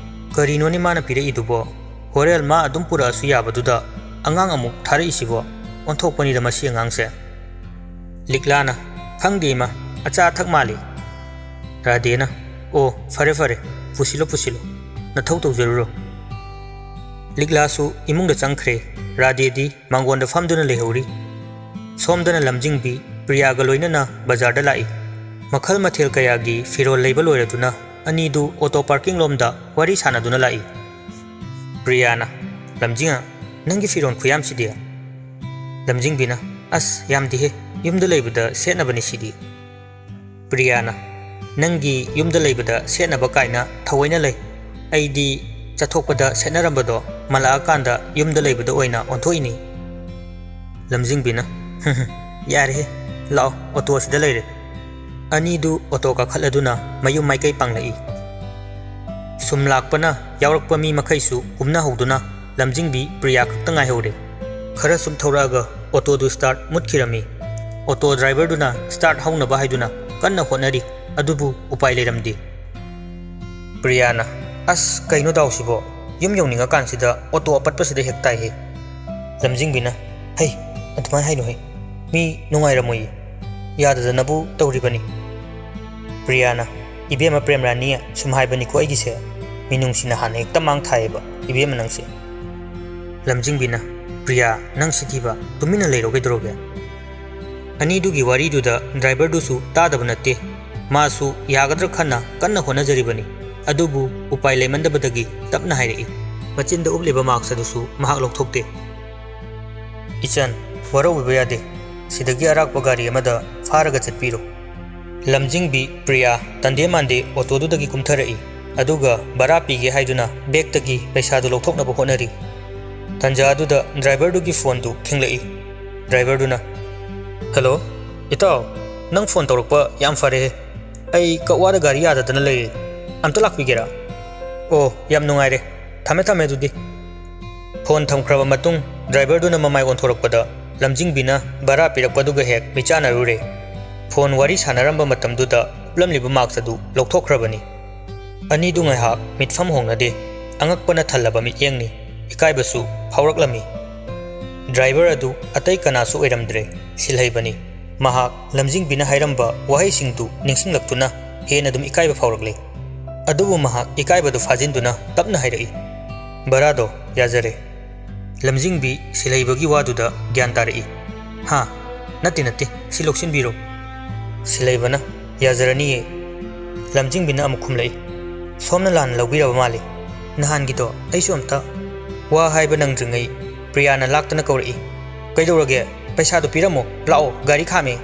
ꯀꯔꯤꯅꯣꯅꯦ ꯃꯥꯅ ꯄꯤꯔꯛꯏꯗꯨꯕꯣ? ꯍꯣꯔꯦꯟ ꯃꯥ ꯑꯗꯨꯝ ꯄꯨꯔꯛꯑꯁꯨ ꯌꯥꯕꯗꯨꯗ ꯑꯉꯥꯡ ꯑꯃꯨꯛ ꯊꯥꯔꯛꯏꯁꯤꯕꯣ? ꯑꯣꯟꯊꯣꯛꯄꯅꯤꯗ ꯃꯁꯤ ꯑꯉꯥꯡꯁꯦ꯫" ꯂꯤꯛꯂꯥꯅ, "ꯈꯪꯗꯦ ꯏꯃꯥ, ꯑꯆꯥ ꯑꯊꯛ ꯃꯥꯜꯂꯤ꯫" ꯔꯥꯙꯦꯅ, "ꯑꯣ, ꯐꯔꯦ ꯐꯔꯦ, ꯄꯨꯁꯤꯜꯂꯣ ꯄꯨꯁꯤꯜꯂꯣ, ꯅꯊꯧ ꯇꯧꯖꯔꯨꯔꯣ꯫" ꯂꯤꯛꯂꯥꯁꯨ ꯏꯃꯨꯡꯗ ꯆꯪꯈ꯭ꯔꯦ꯫ ꯔꯥꯙꯦꯗꯤ ꯃꯥꯡꯒꯣꯟꯗ ꯐꯝꯗꯨꯅ ꯂꯩꯍꯧꯔꯤ꯫ ꯁꯣꯝꯗꯅ ꯂꯝꯖꯤꯡꯕꯤ ꯄ꯭ꯔꯤꯌꯥꯒ ꯂꯣꯏꯅꯅ ꯕꯖꯥꯔꯗ ꯂꯥꯛꯏ꯫ ꯃꯈꯜ ꯃꯊꯦꯜ ꯀꯌꯥꯒꯤ ꯐꯤꯔꯣꯜ ꯂꯩꯕ ꯂꯣꯏꯔꯗꯨꯅ ꯑꯅꯤꯗꯨ ꯑꯣꯇꯣ ꯄꯥꯔꯀꯤꯡ ꯂꯣꯝꯗ ꯋꯥꯔꯤ ꯁꯥꯟꯅꯗꯨꯅ ꯂꯥꯛꯏ꯫ ꯄ꯭ꯔꯤꯌꯥꯅ, "ꯂꯝꯖꯤꯡ, ꯅꯪꯒꯤ ꯐꯤꯔꯣꯜ ꯈꯨꯌꯥꯝꯁꯤꯗꯤ?" ꯂꯝꯖꯤꯡꯕꯤꯅ, "ꯑꯁ, ꯌꯥꯝꯗꯦꯍꯦ, ꯌꯨꯝꯗ ꯂꯩꯕꯗ ꯁꯦꯠꯅꯕꯅꯤ ꯁꯤꯗꯤ꯫" ꯄ꯭ꯔꯤꯌꯥꯅ, "ꯅꯪꯒꯤ ꯌꯨꯝꯗ ꯂꯩꯕꯗ ꯁꯦꯠꯅꯕ ꯀꯥꯏꯅ ꯊꯑꯣꯏꯅ ꯂꯩ꯫ ꯑꯩꯗꯤ ꯆꯠꯊꯣꯛꯄꯗ ꯁꯦꯠꯅꯔꯝꯕꯗꯣ ꯃꯜꯂꯛꯑꯀꯥꯟꯗ ꯌꯨꯝꯗ ꯂꯩꯕꯗ ꯑꯣꯏꯅ ꯑꯣꯟꯊꯣꯛꯏꯅꯤ꯫" ꯂꯝꯖꯤꯡꯕꯤꯅ, "ꯍꯨꯝ ꯍꯨꯝ, ꯌꯥꯔꯦꯍꯦ, ꯂꯥꯛꯑꯣ, ꯑꯣꯇꯣ ꯑꯁꯤꯗ ꯂꯩꯔꯦ꯫" ꯑꯅꯤꯗꯨ ꯑꯣꯇꯣ ꯀꯥꯈꯠꯂꯗꯨꯅ ꯃꯌꯨꯝ ꯃꯥꯏꯀꯩ ꯄꯥꯡꯂꯛꯏ꯫ ꯁꯨꯝ ꯂꯥꯛꯄꯅ ꯌꯥꯎꯔꯛꯄ ꯃꯤ ꯃꯈꯩꯁꯨ ꯀꯨꯝꯅꯍꯧꯗꯨꯅ ꯂꯝꯖꯤꯡꯕꯤ ꯄ꯭ꯔꯤꯌꯥ ꯈꯛꯇ ꯉꯥꯏꯍꯧꯔꯦ꯫ ꯈꯔ ꯁꯨꯝ ꯊꯧꯔꯛꯑꯒ ꯑꯣꯇꯣꯗꯨ ꯁ꯭ꯇꯥꯔꯠ ꯃꯨꯠꯈꯤꯔꯝꯃꯤ꯫ ꯑꯣꯇꯣ ꯗ꯭ꯔꯥꯏꯚꯔꯗꯨꯅ ꯁ꯭ꯇꯥꯔꯠ ꯍꯧꯅꯕ ꯍꯥꯏꯗꯨꯅ ꯀꯟꯅ ꯍꯣꯠꯅꯔꯤ, ꯑꯗꯨꯕꯨ ꯎꯄꯥꯏ ꯂꯩꯔꯝꯗꯦ꯫ ꯄ꯭ꯔꯤꯌꯥꯅ, "ꯑꯁ, ꯀꯩꯅꯣ ꯗꯥꯎꯁꯤꯕꯣ? ꯌꯨꯝ ꯌꯧꯅꯤꯡꯉꯀꯥꯟꯁꯤꯗ ꯑꯣꯇꯣ ꯑꯄꯠꯄꯁꯤꯗ ꯍꯦꯛ ꯇꯥꯏꯍꯦ꯫" ꯂꯝꯖꯤꯡꯕꯤꯅ, "ꯍꯩ, ꯑꯗꯨꯃꯥꯏꯅ ꯍꯥꯏꯅꯨꯍꯦ꯫ ꯃꯤ ꯅꯨꯡꯉꯥꯏꯔꯝꯃꯣꯏꯌꯦ꯫ ꯌꯥꯗꯗꯅꯕꯨ ꯇꯧꯔꯤꯕꯅꯤ꯫" ꯄ꯭ꯔꯤꯌꯥꯅ, "ꯏꯕꯦꯝꯃ ꯄ꯭ꯔꯦꯝꯔꯥꯅꯤ, ꯁꯨꯝ ꯍꯥꯏꯕꯅꯤꯀꯣ ꯑꯩꯒꯤꯁꯦ, ꯃꯤꯅꯨꯡꯁꯤꯅ ꯍꯥꯟꯅ ꯍꯦꯛꯇ ꯃꯥꯡ ꯊꯥꯏꯌꯦꯕ ꯏꯕꯦꯝꯃ ꯅꯪꯁꯦ"꯫ ꯂꯝꯖꯤꯡꯕꯤꯅ, "ꯄ꯭ꯔꯤꯌꯥ, ꯅꯪ ꯁꯤꯗꯤꯕ, ꯇꯨꯃꯤꯟꯅ ꯂꯩꯔꯣ ꯀꯩꯗꯧꯔꯒꯦ?" ꯑꯅꯤꯗꯨꯒꯤ ꯋꯥꯔꯤꯗꯨꯗ ꯗ꯭ꯔꯥꯏꯚꯔꯗꯨꯁꯨ ꯇꯥꯗꯕ ꯅꯠꯇꯦ꯫ ꯃꯥꯁꯨ ꯌꯥꯒꯗ꯭ꯔꯥ ꯈꯟꯅ ꯀꯟꯅ ꯍꯣꯠꯅꯖꯔꯤꯕꯅꯤ꯫ ꯑꯗꯨꯕꯨ ꯎꯄꯥꯏ ꯂꯩꯃꯟꯗꯕꯗꯒꯤ ꯇꯞꯅ ꯍꯥꯏꯔꯛꯏ꯫ ꯃꯆꯤꯟꯗ ꯎꯞꯂꯤꯕ ꯃꯥꯛꯁ ꯑꯗꯨꯁꯨ ꯃꯍꯥꯛ ꯂꯧꯊꯣꯛꯇꯦ꯫ "ꯏꯆꯟ, ꯋꯥꯔꯧꯕꯤꯕ ꯌꯥꯗꯦ꯫ ꯁꯤꯗꯒꯤ ꯑꯔꯥꯛꯄ ꯒꯥꯔꯤ ꯑꯃꯗ ꯐꯥꯔꯒ ꯆꯠꯄꯤꯔꯣ"꯫ ꯂꯝꯖꯤꯡꯕꯤ ꯄ꯭ꯔꯤꯌꯥ ꯇꯟꯗꯦ ꯃꯥꯟꯗꯦ ꯑꯣꯇꯣꯗꯨꯗꯒꯤ ꯀꯨꯝꯊꯔꯛꯏ꯫ ꯑꯗꯨꯒ ꯚꯔꯥ ꯄꯤꯒꯦ ꯍꯥꯏꯗꯨꯅ ꯕꯦꯒꯇꯒꯤ ꯄꯩꯁꯥꯗꯨ ꯂꯧꯊꯣꯛꯅꯕ ꯍꯣꯠꯅꯔꯤ꯫ ꯇꯟꯖꯥ ꯑꯗꯨꯗ ꯗ꯭ꯔꯥꯏꯚꯔꯗꯨꯒꯤ ꯐꯣꯟꯗꯨ ꯈꯤꯡꯂꯛꯏ꯫ ꯗ꯭ꯔꯥꯏꯚꯔꯗꯨꯅ, "ꯍꯜꯂꯣ, ꯏꯇꯥꯎ, ꯅꯪ ꯐꯣꯟ ꯇꯧꯔꯛꯄ ꯌꯥꯝ ꯐꯔꯦꯍꯦ꯫ ꯑꯩ ꯀꯛꯋꯥꯗ ꯒꯥꯔꯤ ꯌꯥꯗꯗꯅ ꯂꯩꯔꯦ꯫ ꯑꯝꯇ ꯂꯥꯛꯄꯤꯒꯦꯔꯥ? ꯑꯣ, ꯌꯥꯝ ꯅꯨꯡꯉꯥꯏꯔꯦ꯫ ꯊꯝꯃꯦ, ꯊꯝꯃꯦ ꯑꯗꯨꯗꯤ"꯫ ꯐꯣꯟ ꯊꯝꯈ꯭ꯔꯕ ꯃꯇꯨꯡ ꯗ꯭ꯔꯥꯏꯚꯔꯗꯨꯅ ꯃꯃꯥꯏ ꯑꯣꯟꯊꯣꯔꯛꯄꯗ ꯂꯝꯖꯤꯡꯕꯤꯅ ꯚꯔꯥ ꯄꯤꯔꯛꯄꯗꯨꯒ ꯍꯦꯛ ꯃꯤꯆꯥꯟꯅꯔꯨꯔꯦ꯫ ꯐꯣꯟ ꯋꯥꯔꯤ ꯁꯥꯟꯅꯔꯝꯕ ꯃꯇꯝꯗꯨꯗ ꯎꯞꯂꯝꯂꯤꯕ ꯃꯥꯛꯁ ꯑꯗꯨ ꯂꯧꯊꯣꯛꯈ꯭ꯔꯕꯅꯤ꯫ ꯑꯅꯤꯗꯨ ꯉꯥꯏꯍꯥꯛ ꯃꯤꯠꯐꯝ ꯍꯣꯡꯅꯗꯦ꯫ ꯑꯉꯛꯄꯅ ꯊꯜꯂꯕ ꯃꯤꯠꯌꯦꯡꯅꯤ꯫ ꯏꯀꯥꯏꯕꯁꯨ ꯐꯥꯎꯔꯛꯂꯝꯃꯤ꯫ ꯗ꯭ꯔꯥꯏꯚꯔ ꯑꯗꯨ ꯑꯇꯩ ꯀꯅꯥꯁꯨ ꯑꯣꯏꯔꯝꯗ꯭ꯔꯦ, ꯁꯤꯜꯍꯩꯕꯅꯤ꯫ ꯃꯍꯥꯛ ꯂꯝꯖꯤꯡꯕꯤꯅ ꯍꯥꯏꯔꯝꯕ ꯋꯥꯍꯩꯁꯤꯡꯗꯨ ꯅꯤꯡꯁꯤꯡꯂꯛꯇꯨꯅ ꯍꯦꯟꯅ ꯑꯗꯨꯝ ꯏꯀꯥꯏꯕ ꯐꯥꯎꯔꯛꯂꯦ꯫ ꯑꯗꯨꯕꯨ ꯃꯍꯥꯛ ꯏꯀꯥꯏꯕꯗꯨ ꯐꯥꯖꯤꯟꯗꯨꯅ ꯇꯞꯅ ꯍꯥꯏꯔꯛꯏ, "ꯚꯔꯥꯗꯣ ꯌꯥꯖꯔꯦ"꯫ ꯂꯝꯖꯤꯡꯕꯤ ꯁꯤꯜꯍꯩꯕꯒꯤ ꯋꯥꯗꯨꯗ ꯒ꯭ꯌꯥꯟ ꯇꯥꯔꯛꯏ꯫ "ꯍꯥ? ꯅꯠꯇꯦ, ꯅꯠꯇꯦ, ꯁꯤ ꯂꯧꯁꯤꯟꯕꯤꯔꯣ"꯫ ꯁꯤꯜꯍꯩꯕꯅ, "ꯌꯥꯖꯔꯅꯤꯌꯦ"꯫ ꯂꯝꯖꯤꯡꯕꯤꯅ ꯑꯃꯨꯛ ꯈꯨꯝꯂꯛꯏ, "ꯁꯣꯝꯅ ꯂꯥꯟꯅ ꯂꯧꯕꯤꯔꯕ ꯃꯥꯜꯂꯤ꯫ ꯅꯍꯥꯟꯒꯤꯗꯣ ꯑꯩꯁꯨ ꯑꯝꯇ"꯫ ꯋꯥ ꯍꯥꯏꯕ ꯅꯪꯗ꯭ꯔꯤꯉꯩ ꯄ꯭ꯔꯤꯌꯥꯅ ꯂꯥꯛꯇꯅ ꯀꯧꯔꯛꯏ, "ꯀꯩꯗꯧꯔꯒꯦ? ꯄꯩꯁꯥꯗꯨ ꯄꯤꯔꯝꯃꯣ, ꯂꯥꯛꯑꯣ, ꯒꯥꯔꯤ ꯈꯥꯝꯃꯦ"꯫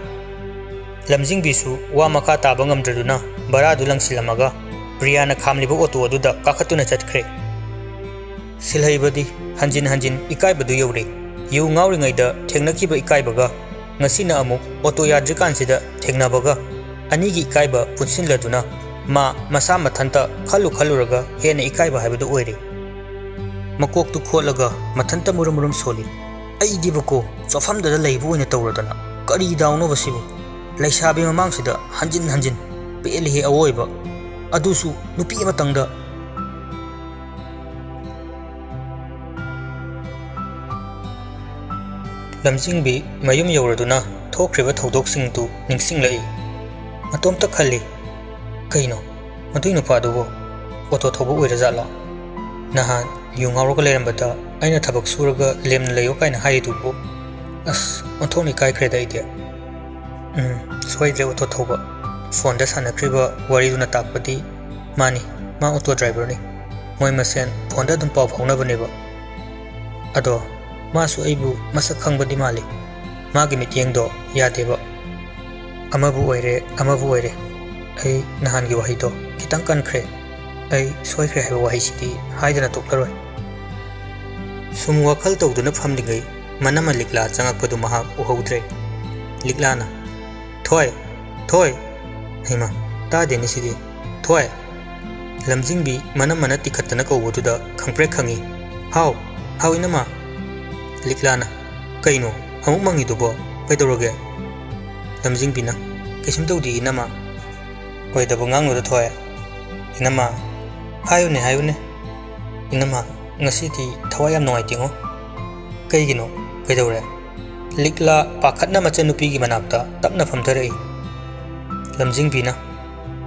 ꯂꯝꯖꯤꯡꯕꯤꯁꯨ ꯋꯥ ꯃꯈꯥ ꯇꯥꯕ ꯉꯝꯗ꯭ꯔꯗꯨꯅ ꯚꯔꯥꯗꯨ ꯂꯪꯁꯤꯜꯂꯝꯃꯒ ꯄ꯭ꯔꯤꯌꯥꯅ ꯈꯥꯝꯂꯤꯕ ꯑꯣꯇꯣ ꯑꯗꯨꯗ ꯀꯥꯈꯠꯇꯨꯅ ꯆꯠꯈ꯭ꯔꯦ꯫ ꯁꯤꯜꯍꯩꯕꯗꯤ ꯍꯟꯖꯤꯟ ꯍꯟꯖꯤꯟ ꯏꯀꯥꯏꯕꯗꯨ ꯌꯧꯔꯦ꯫ ꯌꯨ ꯉꯥꯎꯔꯤꯉꯩꯗ ꯊꯦꯡꯅꯈꯤꯕ ꯏꯀꯥꯏꯕꯒ ꯉꯁꯤꯅ ꯑꯃꯨꯛ ꯑꯣꯇꯣ ꯌꯥꯗ꯭ꯔꯤꯀꯥꯟꯁꯤꯗ ꯊꯦꯡꯅꯕꯒ ꯑꯅꯤꯒꯤ ꯏꯀꯥꯏꯕ ꯄꯨꯟꯁꯤꯜꯂꯗꯨꯅ ꯃꯥ ꯃꯁꯥ ꯃꯊꯟꯇ ꯈꯜꯂꯨ ꯈꯜꯂꯨꯔꯒ ꯍꯦꯟꯅ ꯏꯀꯥꯏꯕ ꯍꯥꯏꯕꯗꯨ ꯑꯣꯏꯔꯦ꯫ ꯃꯀꯣꯛꯇꯨ ꯈꯣꯠꯂꯒ ꯃꯊꯟꯇ ꯃꯨꯔꯨꯝ ꯃꯨꯔꯨꯝ ꯁꯣꯜꯂꯤ꯫ "ꯑꯩꯗꯤꯕꯀꯣ, ꯆꯣꯐꯝꯗꯗ ꯂꯩꯕ ꯑꯣꯏꯅ ꯇꯧꯔꯗꯅ ꯀꯔꯤ ꯗꯥꯎꯅꯣꯕ ꯁꯤꯕꯨ? ꯂꯩꯁꯥꯕꯤ ꯃꯃꯥꯡꯁꯤꯗ ꯍꯟꯖꯤꯟ ꯍꯟꯖꯤꯟ ꯄꯦꯜꯂꯤꯍꯦ ꯑꯋꯣꯏꯕ꯫ ꯑꯗꯨꯁꯨ ꯅꯨꯄꯤ ꯑꯃꯇꯪꯗ"꯫ ꯂꯝꯖꯤꯡꯕꯤ ꯃꯌꯨꯝ ꯌꯧꯔꯗꯨꯅ ꯊꯣꯛꯈ꯭ꯔꯤꯕ ꯊꯧꯗꯣꯛꯁꯤꯡꯗꯨ ꯅꯤꯡꯁꯤꯡꯂꯛꯏ꯫ ꯃꯇꯣꯝꯇ ꯈꯜꯂꯤ, "ꯀꯩꯅꯣ? ꯃꯗꯨꯏ ꯅꯨꯄꯥꯗꯨꯕꯨ ꯑꯣꯇꯣ ꯊꯧꯕ ꯑꯣꯏꯔꯖꯥꯠꯂꯣ? ꯅꯍꯥꯟ ꯌꯨ ꯉꯥꯎꯔꯒ ꯂꯩꯔꯝꯕꯗ ꯑꯩꯅ ꯊꯕꯛ ꯁꯨꯔꯒ ꯂꯦꯝꯅ ꯂꯩꯌꯣ ꯀꯥꯏꯅ ꯍꯥꯏꯔꯤꯗꯨꯕꯨ? ꯑꯁ, ꯑꯣꯟꯊꯣꯛꯅ ꯏꯀꯥꯏꯈ꯭ꯔꯦꯗ ꯑꯩꯗꯤ꯫ ꯎꯝ, ꯁꯣꯏꯗ꯭ꯔꯦ ꯑꯣꯇꯣ ꯊꯧꯕ꯫ ꯐꯣꯟꯗ ꯁꯥꯟꯅꯈ꯭ꯔꯤꯕ ꯋꯥꯔꯤꯗꯨꯅ ꯇꯥꯛꯄꯗꯤ ꯃꯥꯅꯤ, ꯃꯥ ꯑꯣꯇꯣ ꯗ꯭ꯔꯥꯏꯚꯔꯅꯤ꯫ ꯃꯣꯏ ꯃꯁꯦꯟ ꯐꯣꯟꯗ ꯑꯗꯨꯝ ꯄꯥꯎ ꯐꯥꯎꯅꯕꯅꯦꯕ꯫ ꯑꯗꯣ ꯃꯥꯁꯨ ꯑꯩꯕꯨ ꯃꯁꯛ ꯈꯪꯕꯗꯤ ꯃꯥꯜꯂꯤ꯫ ꯃꯥꯒꯤ ꯃꯤꯠꯌꯦꯡꯗꯣ ꯌꯥꯗꯦꯕ꯫ ꯑꯃꯕꯨ ꯑꯣꯏꯔꯦ, ꯑꯃꯕꯨ ꯑꯣꯏꯔꯦ꯫ ꯑꯩ ꯅꯍꯥꯟꯒꯤ ꯋꯥꯍꯩꯗꯣ ꯈꯤꯇꯪ ꯀꯟꯈ꯭ꯔꯦ꯫ ꯑꯩ ꯁꯣꯏꯈ꯭ꯔꯦ ꯍꯥꯏꯕ ꯋꯥꯍꯩꯁꯤꯗꯤ ꯍꯥꯏꯗꯅ ꯇꯣꯛꯂꯔꯣꯏ꯫" ꯁꯨꯝ ꯋꯥꯈꯜ ꯇꯧꯗꯨꯅ ꯐꯝꯂꯤꯉꯩ ꯃꯅꯝꯃ ꯂꯤꯛꯂꯥ ꯆꯪꯉꯛꯄꯗꯨ ꯃꯍꯥꯛ ꯎꯍꯧꯗ꯭ꯔꯦ꯫ ꯂꯤꯛꯂꯥꯅ, "ꯊꯣꯏ! ꯊꯣꯏ!" ꯍꯩꯃꯥ, ꯇꯥꯗꯦꯅꯦ ꯁꯤꯗꯤ꯫ "ꯊꯣꯏ!" ꯂꯝꯖꯤꯡꯕꯤ ꯃꯅꯝꯃꯅ ꯇꯤꯈꯠꯇꯅ ꯀꯧꯕꯗꯨꯗ ꯈꯪꯄ꯭ꯔꯦꯛ ꯈꯪꯉꯤ꯫ "ꯍꯥꯎ! ꯍꯥꯎ, ꯏꯅꯝꯃ!" ꯂꯤꯛꯂꯥꯅ, "ꯀꯩꯅꯣ ꯑꯃꯨꯛ ꯃꯪꯉꯤꯗꯨꯕꯣ? ꯀꯩꯗꯧꯔꯒꯦ?" ꯂꯝꯖꯤꯡꯕꯤꯅ, "ꯀꯩꯁꯨꯝ ꯇꯧꯗꯦ, ꯏꯅꯝꯃ꯫" "ꯑꯣꯏꯗꯕ ꯉꯥꯡꯅꯨꯗ, ꯊꯣꯏ꯫ ꯏꯅꯝꯃ, ꯍꯥꯏꯌꯨꯅꯦ, ꯍꯥꯏꯌꯨꯅꯦ꯫ ꯏꯅꯝꯃ, ꯉꯁꯤꯗꯤ ꯊꯋꯥꯏ ꯌꯥꯝ ꯅꯨꯡꯉꯥꯏꯇꯦꯉꯣ꯫ ꯀꯩꯒꯤꯅꯣ? ꯀꯩꯗꯧꯔꯦ?" ꯂꯤꯛꯂꯥ ꯄꯥꯈꯠꯅ ꯃꯆꯟꯅꯨꯄꯤꯒꯤ ꯃꯅꯥꯛꯇ ꯇꯞꯅ ꯐꯝꯊꯔꯛꯏ꯫ ꯂꯝꯖꯤꯡꯕꯤꯅ,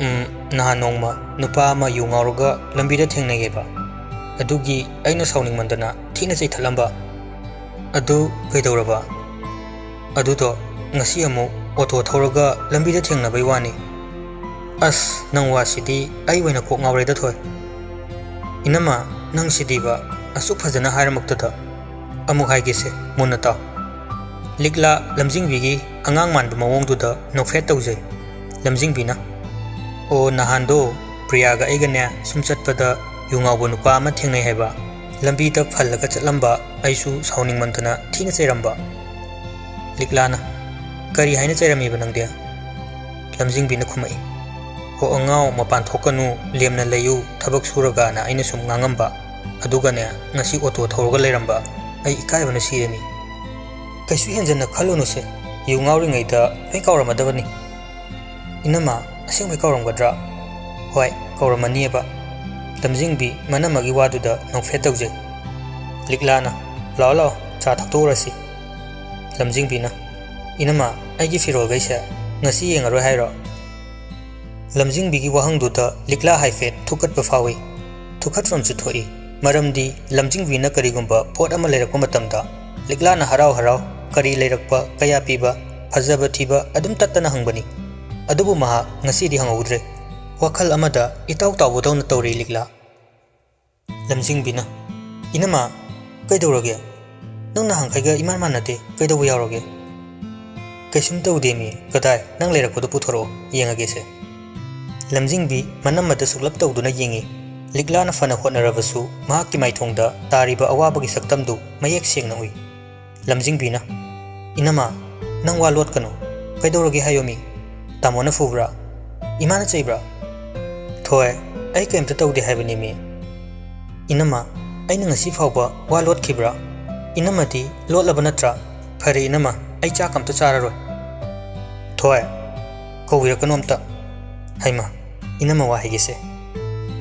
"ꯎꯝ, ꯅꯍꯥꯟ ꯅꯣꯡꯃ ꯅꯨꯄꯥ ꯑꯃ ꯌꯨ ꯉꯥꯎꯔꯒ ꯂꯝꯕꯤꯗ ꯊꯦꯡꯅꯩꯌꯦꯕ꯫ ꯑꯗꯨꯒꯤ ꯑꯩꯅ ꯁꯥꯎꯅꯤꯡꯃꯟꯗꯅ ꯊꯤꯅ ꯆꯩꯊꯠꯂꯝꯕ꯫ ꯑꯗꯨ ꯀꯩꯗꯧꯔꯕ?" "ꯑꯗꯨꯗꯣ ꯉꯁꯤ ꯑꯃꯨꯛ ꯑꯣꯇꯣ ꯊꯧꯔꯒ ꯂꯝꯕꯤꯗ ꯊꯦꯡꯅꯕꯩ ꯋꯥꯅꯤ꯫" "ꯑꯁ, ꯅꯪ ꯋꯥꯁꯤꯗꯤ ꯑꯩ ꯑꯣꯏꯅ ꯀꯣꯛ ꯉꯥꯎꯔꯦꯗ, ꯊꯣꯏ꯫ ꯏꯅꯝꯃ, ꯅꯪ ꯁꯤꯗꯤꯕ, ꯑꯁꯨꯛ ꯐꯖꯅ ꯍꯥꯏꯔꯃꯛꯇꯗ꯫ ꯑꯃꯨꯛ ꯍꯥꯏꯒꯦꯁꯦ, ꯃꯨꯟꯅ ꯇꯥꯎ꯫" ꯂꯤꯛꯂꯥ ꯂꯝꯖꯤꯡꯕꯤꯒꯤ ꯑꯉꯥꯡ ꯃꯥꯟꯕ ꯃꯑꯣꯡꯗꯨꯗ ꯅꯣꯛꯐꯦꯠ ꯇꯧꯖꯩ꯫ ꯂꯝꯖꯤꯡꯕꯤꯅ, "ꯑꯣ, ꯅꯍꯥꯟꯗꯣ ꯄ꯭ꯔꯤꯌꯥꯒ ꯑꯩꯒꯅꯦ ꯁꯨꯝ ꯆꯠꯄꯗ ꯌꯨ ꯉꯥꯎꯕ ꯅꯨꯄꯥ ꯑꯃ ꯊꯦꯡꯅꯩ ꯍꯥꯏꯕ, ꯂꯝꯕꯤꯗ ꯐꯜꯂꯒ ꯆꯠꯂꯝꯕ, ꯑꯩꯁꯨ ꯁꯥꯎꯅꯤꯡꯃꯟꯗꯅ ꯊꯤꯅ ꯆꯩꯔꯝꯕ꯫" ꯂꯤꯛꯂꯥꯅ, "ꯀꯔꯤ ꯍꯥꯏꯅ ꯆꯩꯔꯝꯃꯤꯕ ꯅꯪꯗꯤ?" ꯂꯝꯖꯤꯡꯕꯤꯅ ꯈꯨꯝꯃꯛꯏ, "ꯍꯣ ꯑꯉꯥꯎ, ꯃꯄꯥꯟ ꯊꯣꯛꯀꯅꯨ, ꯂꯦꯝꯅ ꯂꯩꯌꯨ, ꯊꯕꯛ ꯁꯨꯔꯒꯅ ꯑꯩꯅ ꯁꯨꯝ ꯉꯥꯡꯉꯝꯕ, ꯑꯗꯨꯒꯅꯦ ꯉꯁꯤ ꯑꯣꯇꯣ ꯊꯧꯔꯒ ꯂꯩꯔꯝꯕ, ꯑꯩ ꯏꯀꯥꯏꯕꯅ ꯁꯤꯔꯦꯃꯤ꯫" "ꯀꯩꯁꯨ ꯍꯦꯟꯖꯟꯅ ꯈꯜꯂꯨꯅꯨꯁꯦ, ꯌꯨ ꯉꯥꯎꯔꯤꯉꯩꯗ ꯂꯣꯏ ꯀꯥꯎꯔꯝꯃꯗꯕꯅꯤ꯫" "ꯏꯅꯝꯃ, ꯑꯁꯦꯡꯕꯩ ꯀꯥꯎꯔꯝꯒꯗ꯭ꯔꯥ?" "ꯍꯣꯏ, ꯀꯥꯎꯔꯝꯃꯅꯤꯕ꯫" ꯂꯝꯖꯤꯡꯕꯤ ꯃꯅꯝꯃꯒꯤ ꯋꯥꯗꯨꯗ ꯅꯣꯛꯐꯦꯠ ꯇꯧꯖꯩ꯫ ꯂꯤꯛꯂꯥꯅ, "ꯂꯥꯛꯑꯣ ꯂꯥꯛꯑꯣ, ꯆꯥ ꯊꯛꯇꯣꯛꯎꯔꯁꯤ꯫" ꯂꯝꯖꯤꯡꯕꯤꯅ, "ꯏꯅꯝꯃ, ꯑꯩꯒꯤ ꯐꯤꯔꯣꯜꯈꯩꯁꯦ ꯉꯁꯤ ꯌꯦꯡꯉꯔꯣꯏ ꯍꯥꯏꯔꯣ?" ꯂꯝꯖꯤꯡꯕꯤꯒꯤ ꯋꯥꯍꯪꯗꯨꯗ ꯂꯤꯛꯂꯥ ꯍꯥꯏꯐꯦꯠ ꯊꯨꯛꯀꯠꯄ ꯐꯥꯎꯏ꯫ ꯊꯨꯛꯀꯠꯐꯝꯁꯨ ꯊꯣꯛꯏ꯫ ꯃꯔꯝꯗꯤ ꯂꯝꯖꯤꯡꯕꯤꯅ ꯀꯔꯤꯒꯨꯝꯕ ꯄꯣꯠ ꯑꯃ ꯂꯩꯔꯛꯄ ꯃꯇꯝꯗ ꯂꯤꯛꯂꯥꯅ ꯍꯔꯥꯎ ꯍꯔꯥꯎ ꯀꯔꯤ ꯂꯩꯔꯛꯄ, ꯀꯌꯥ ꯄꯤꯕ, ꯐꯖꯕ ꯊꯤꯕ ꯑꯗꯨꯝ ꯇꯠꯇꯅ ꯍꯪꯕꯅꯤ꯫ ꯑꯗꯨꯕꯨ ꯃꯍꯥꯛ ꯉꯁꯤꯗꯤ ꯍꯪꯍꯧꯗ꯭ꯔꯦ꯫ ꯋꯥꯈꯜ ꯑꯃꯗ ꯏꯇꯥꯎ ꯇꯥꯎꯕꯗꯧꯅ ꯇꯧꯔꯤ ꯂꯤꯛꯂꯥ꯫ ꯂꯝꯖꯤꯡꯕꯤꯅ, "ꯏꯅꯝꯃ, ꯀꯩꯗꯧꯔꯒꯦ? ꯅꯪ ꯅꯍꯥꯟꯈꯩꯒ ꯏꯃꯥꯟ ꯃꯥꯟꯅꯗꯦ, ꯀꯩꯗꯧꯕ ꯌꯥꯎꯔꯒꯦ?" "ꯀꯩꯁꯨꯝ ꯇꯧꯗꯦꯃꯤ, ꯀꯗꯥꯏ, ꯅꯪ ꯂꯩꯔꯛꯄꯗꯣ ꯄꯨꯊꯣꯔꯛꯑꯣ, ꯌꯦꯡꯉꯒꯦꯁꯦ꯫" ꯂꯝꯖꯤꯡꯕꯤ ꯃꯅꯝꯃꯗ ꯁꯨꯛꯂꯞ ꯇꯧꯗꯨꯅ ꯌꯦꯡꯉꯤ꯫ ꯂꯤꯛꯂꯥꯅ ꯐꯅ ꯍꯣꯠꯅꯔꯕꯁꯨ ꯃꯍꯥꯛꯀꯤ ꯃꯥꯏꯊꯣꯡꯗ ꯇꯥꯔꯤꯕ ꯑꯋꯥꯕꯒꯤ ꯁꯛꯇꯝꯗꯨ ꯃꯌꯦꯛ ꯁꯦꯡꯅ ꯎꯏ꯫ ꯂꯝꯖꯤꯡꯕꯤꯅ, "ꯏꯅꯝꯃ, ꯅꯪ ꯋꯥ ꯂꯣꯠꯀꯅꯨ꯫ ꯀꯩꯗꯧꯔꯒꯦ ꯍꯥꯏꯌꯣꯃꯤ? ꯇꯥꯃꯣꯅ ꯐꯨꯕ꯭ꯔꯥ? ꯏꯃꯥꯅ ꯆꯩꯕ꯭ꯔꯥ?" "ꯊꯣꯏ, ꯑꯩ ꯀꯩꯝꯇ ꯇꯧꯗꯦ ꯍꯥꯏꯕꯅꯦꯃꯤ꯫" "ꯏꯅꯝꯃ, ꯑꯩꯅ ꯉꯁꯤ ꯐꯥꯎꯕ ꯋꯥ ꯂꯣꯠꯈꯤꯕ꯭ꯔꯥ? ꯏꯅꯝꯃꯗꯤ ꯂꯣꯠꯂꯕ ꯅꯠꯇ꯭ꯔꯥ? ꯐꯔꯦ ꯏꯅꯝꯃ, ꯑꯩ ꯆꯥꯛ ꯑꯝꯇ ꯆꯥꯔꯔꯣꯏ꯫" "ꯊꯣꯏ, ꯀꯧꯕꯤꯔꯛꯀꯅꯨ ꯑꯝꯇ꯫" "ꯍꯩꯃ, ꯏꯅꯝꯃ ꯋꯥ ꯍꯥꯏꯒꯦꯁꯦ꯫"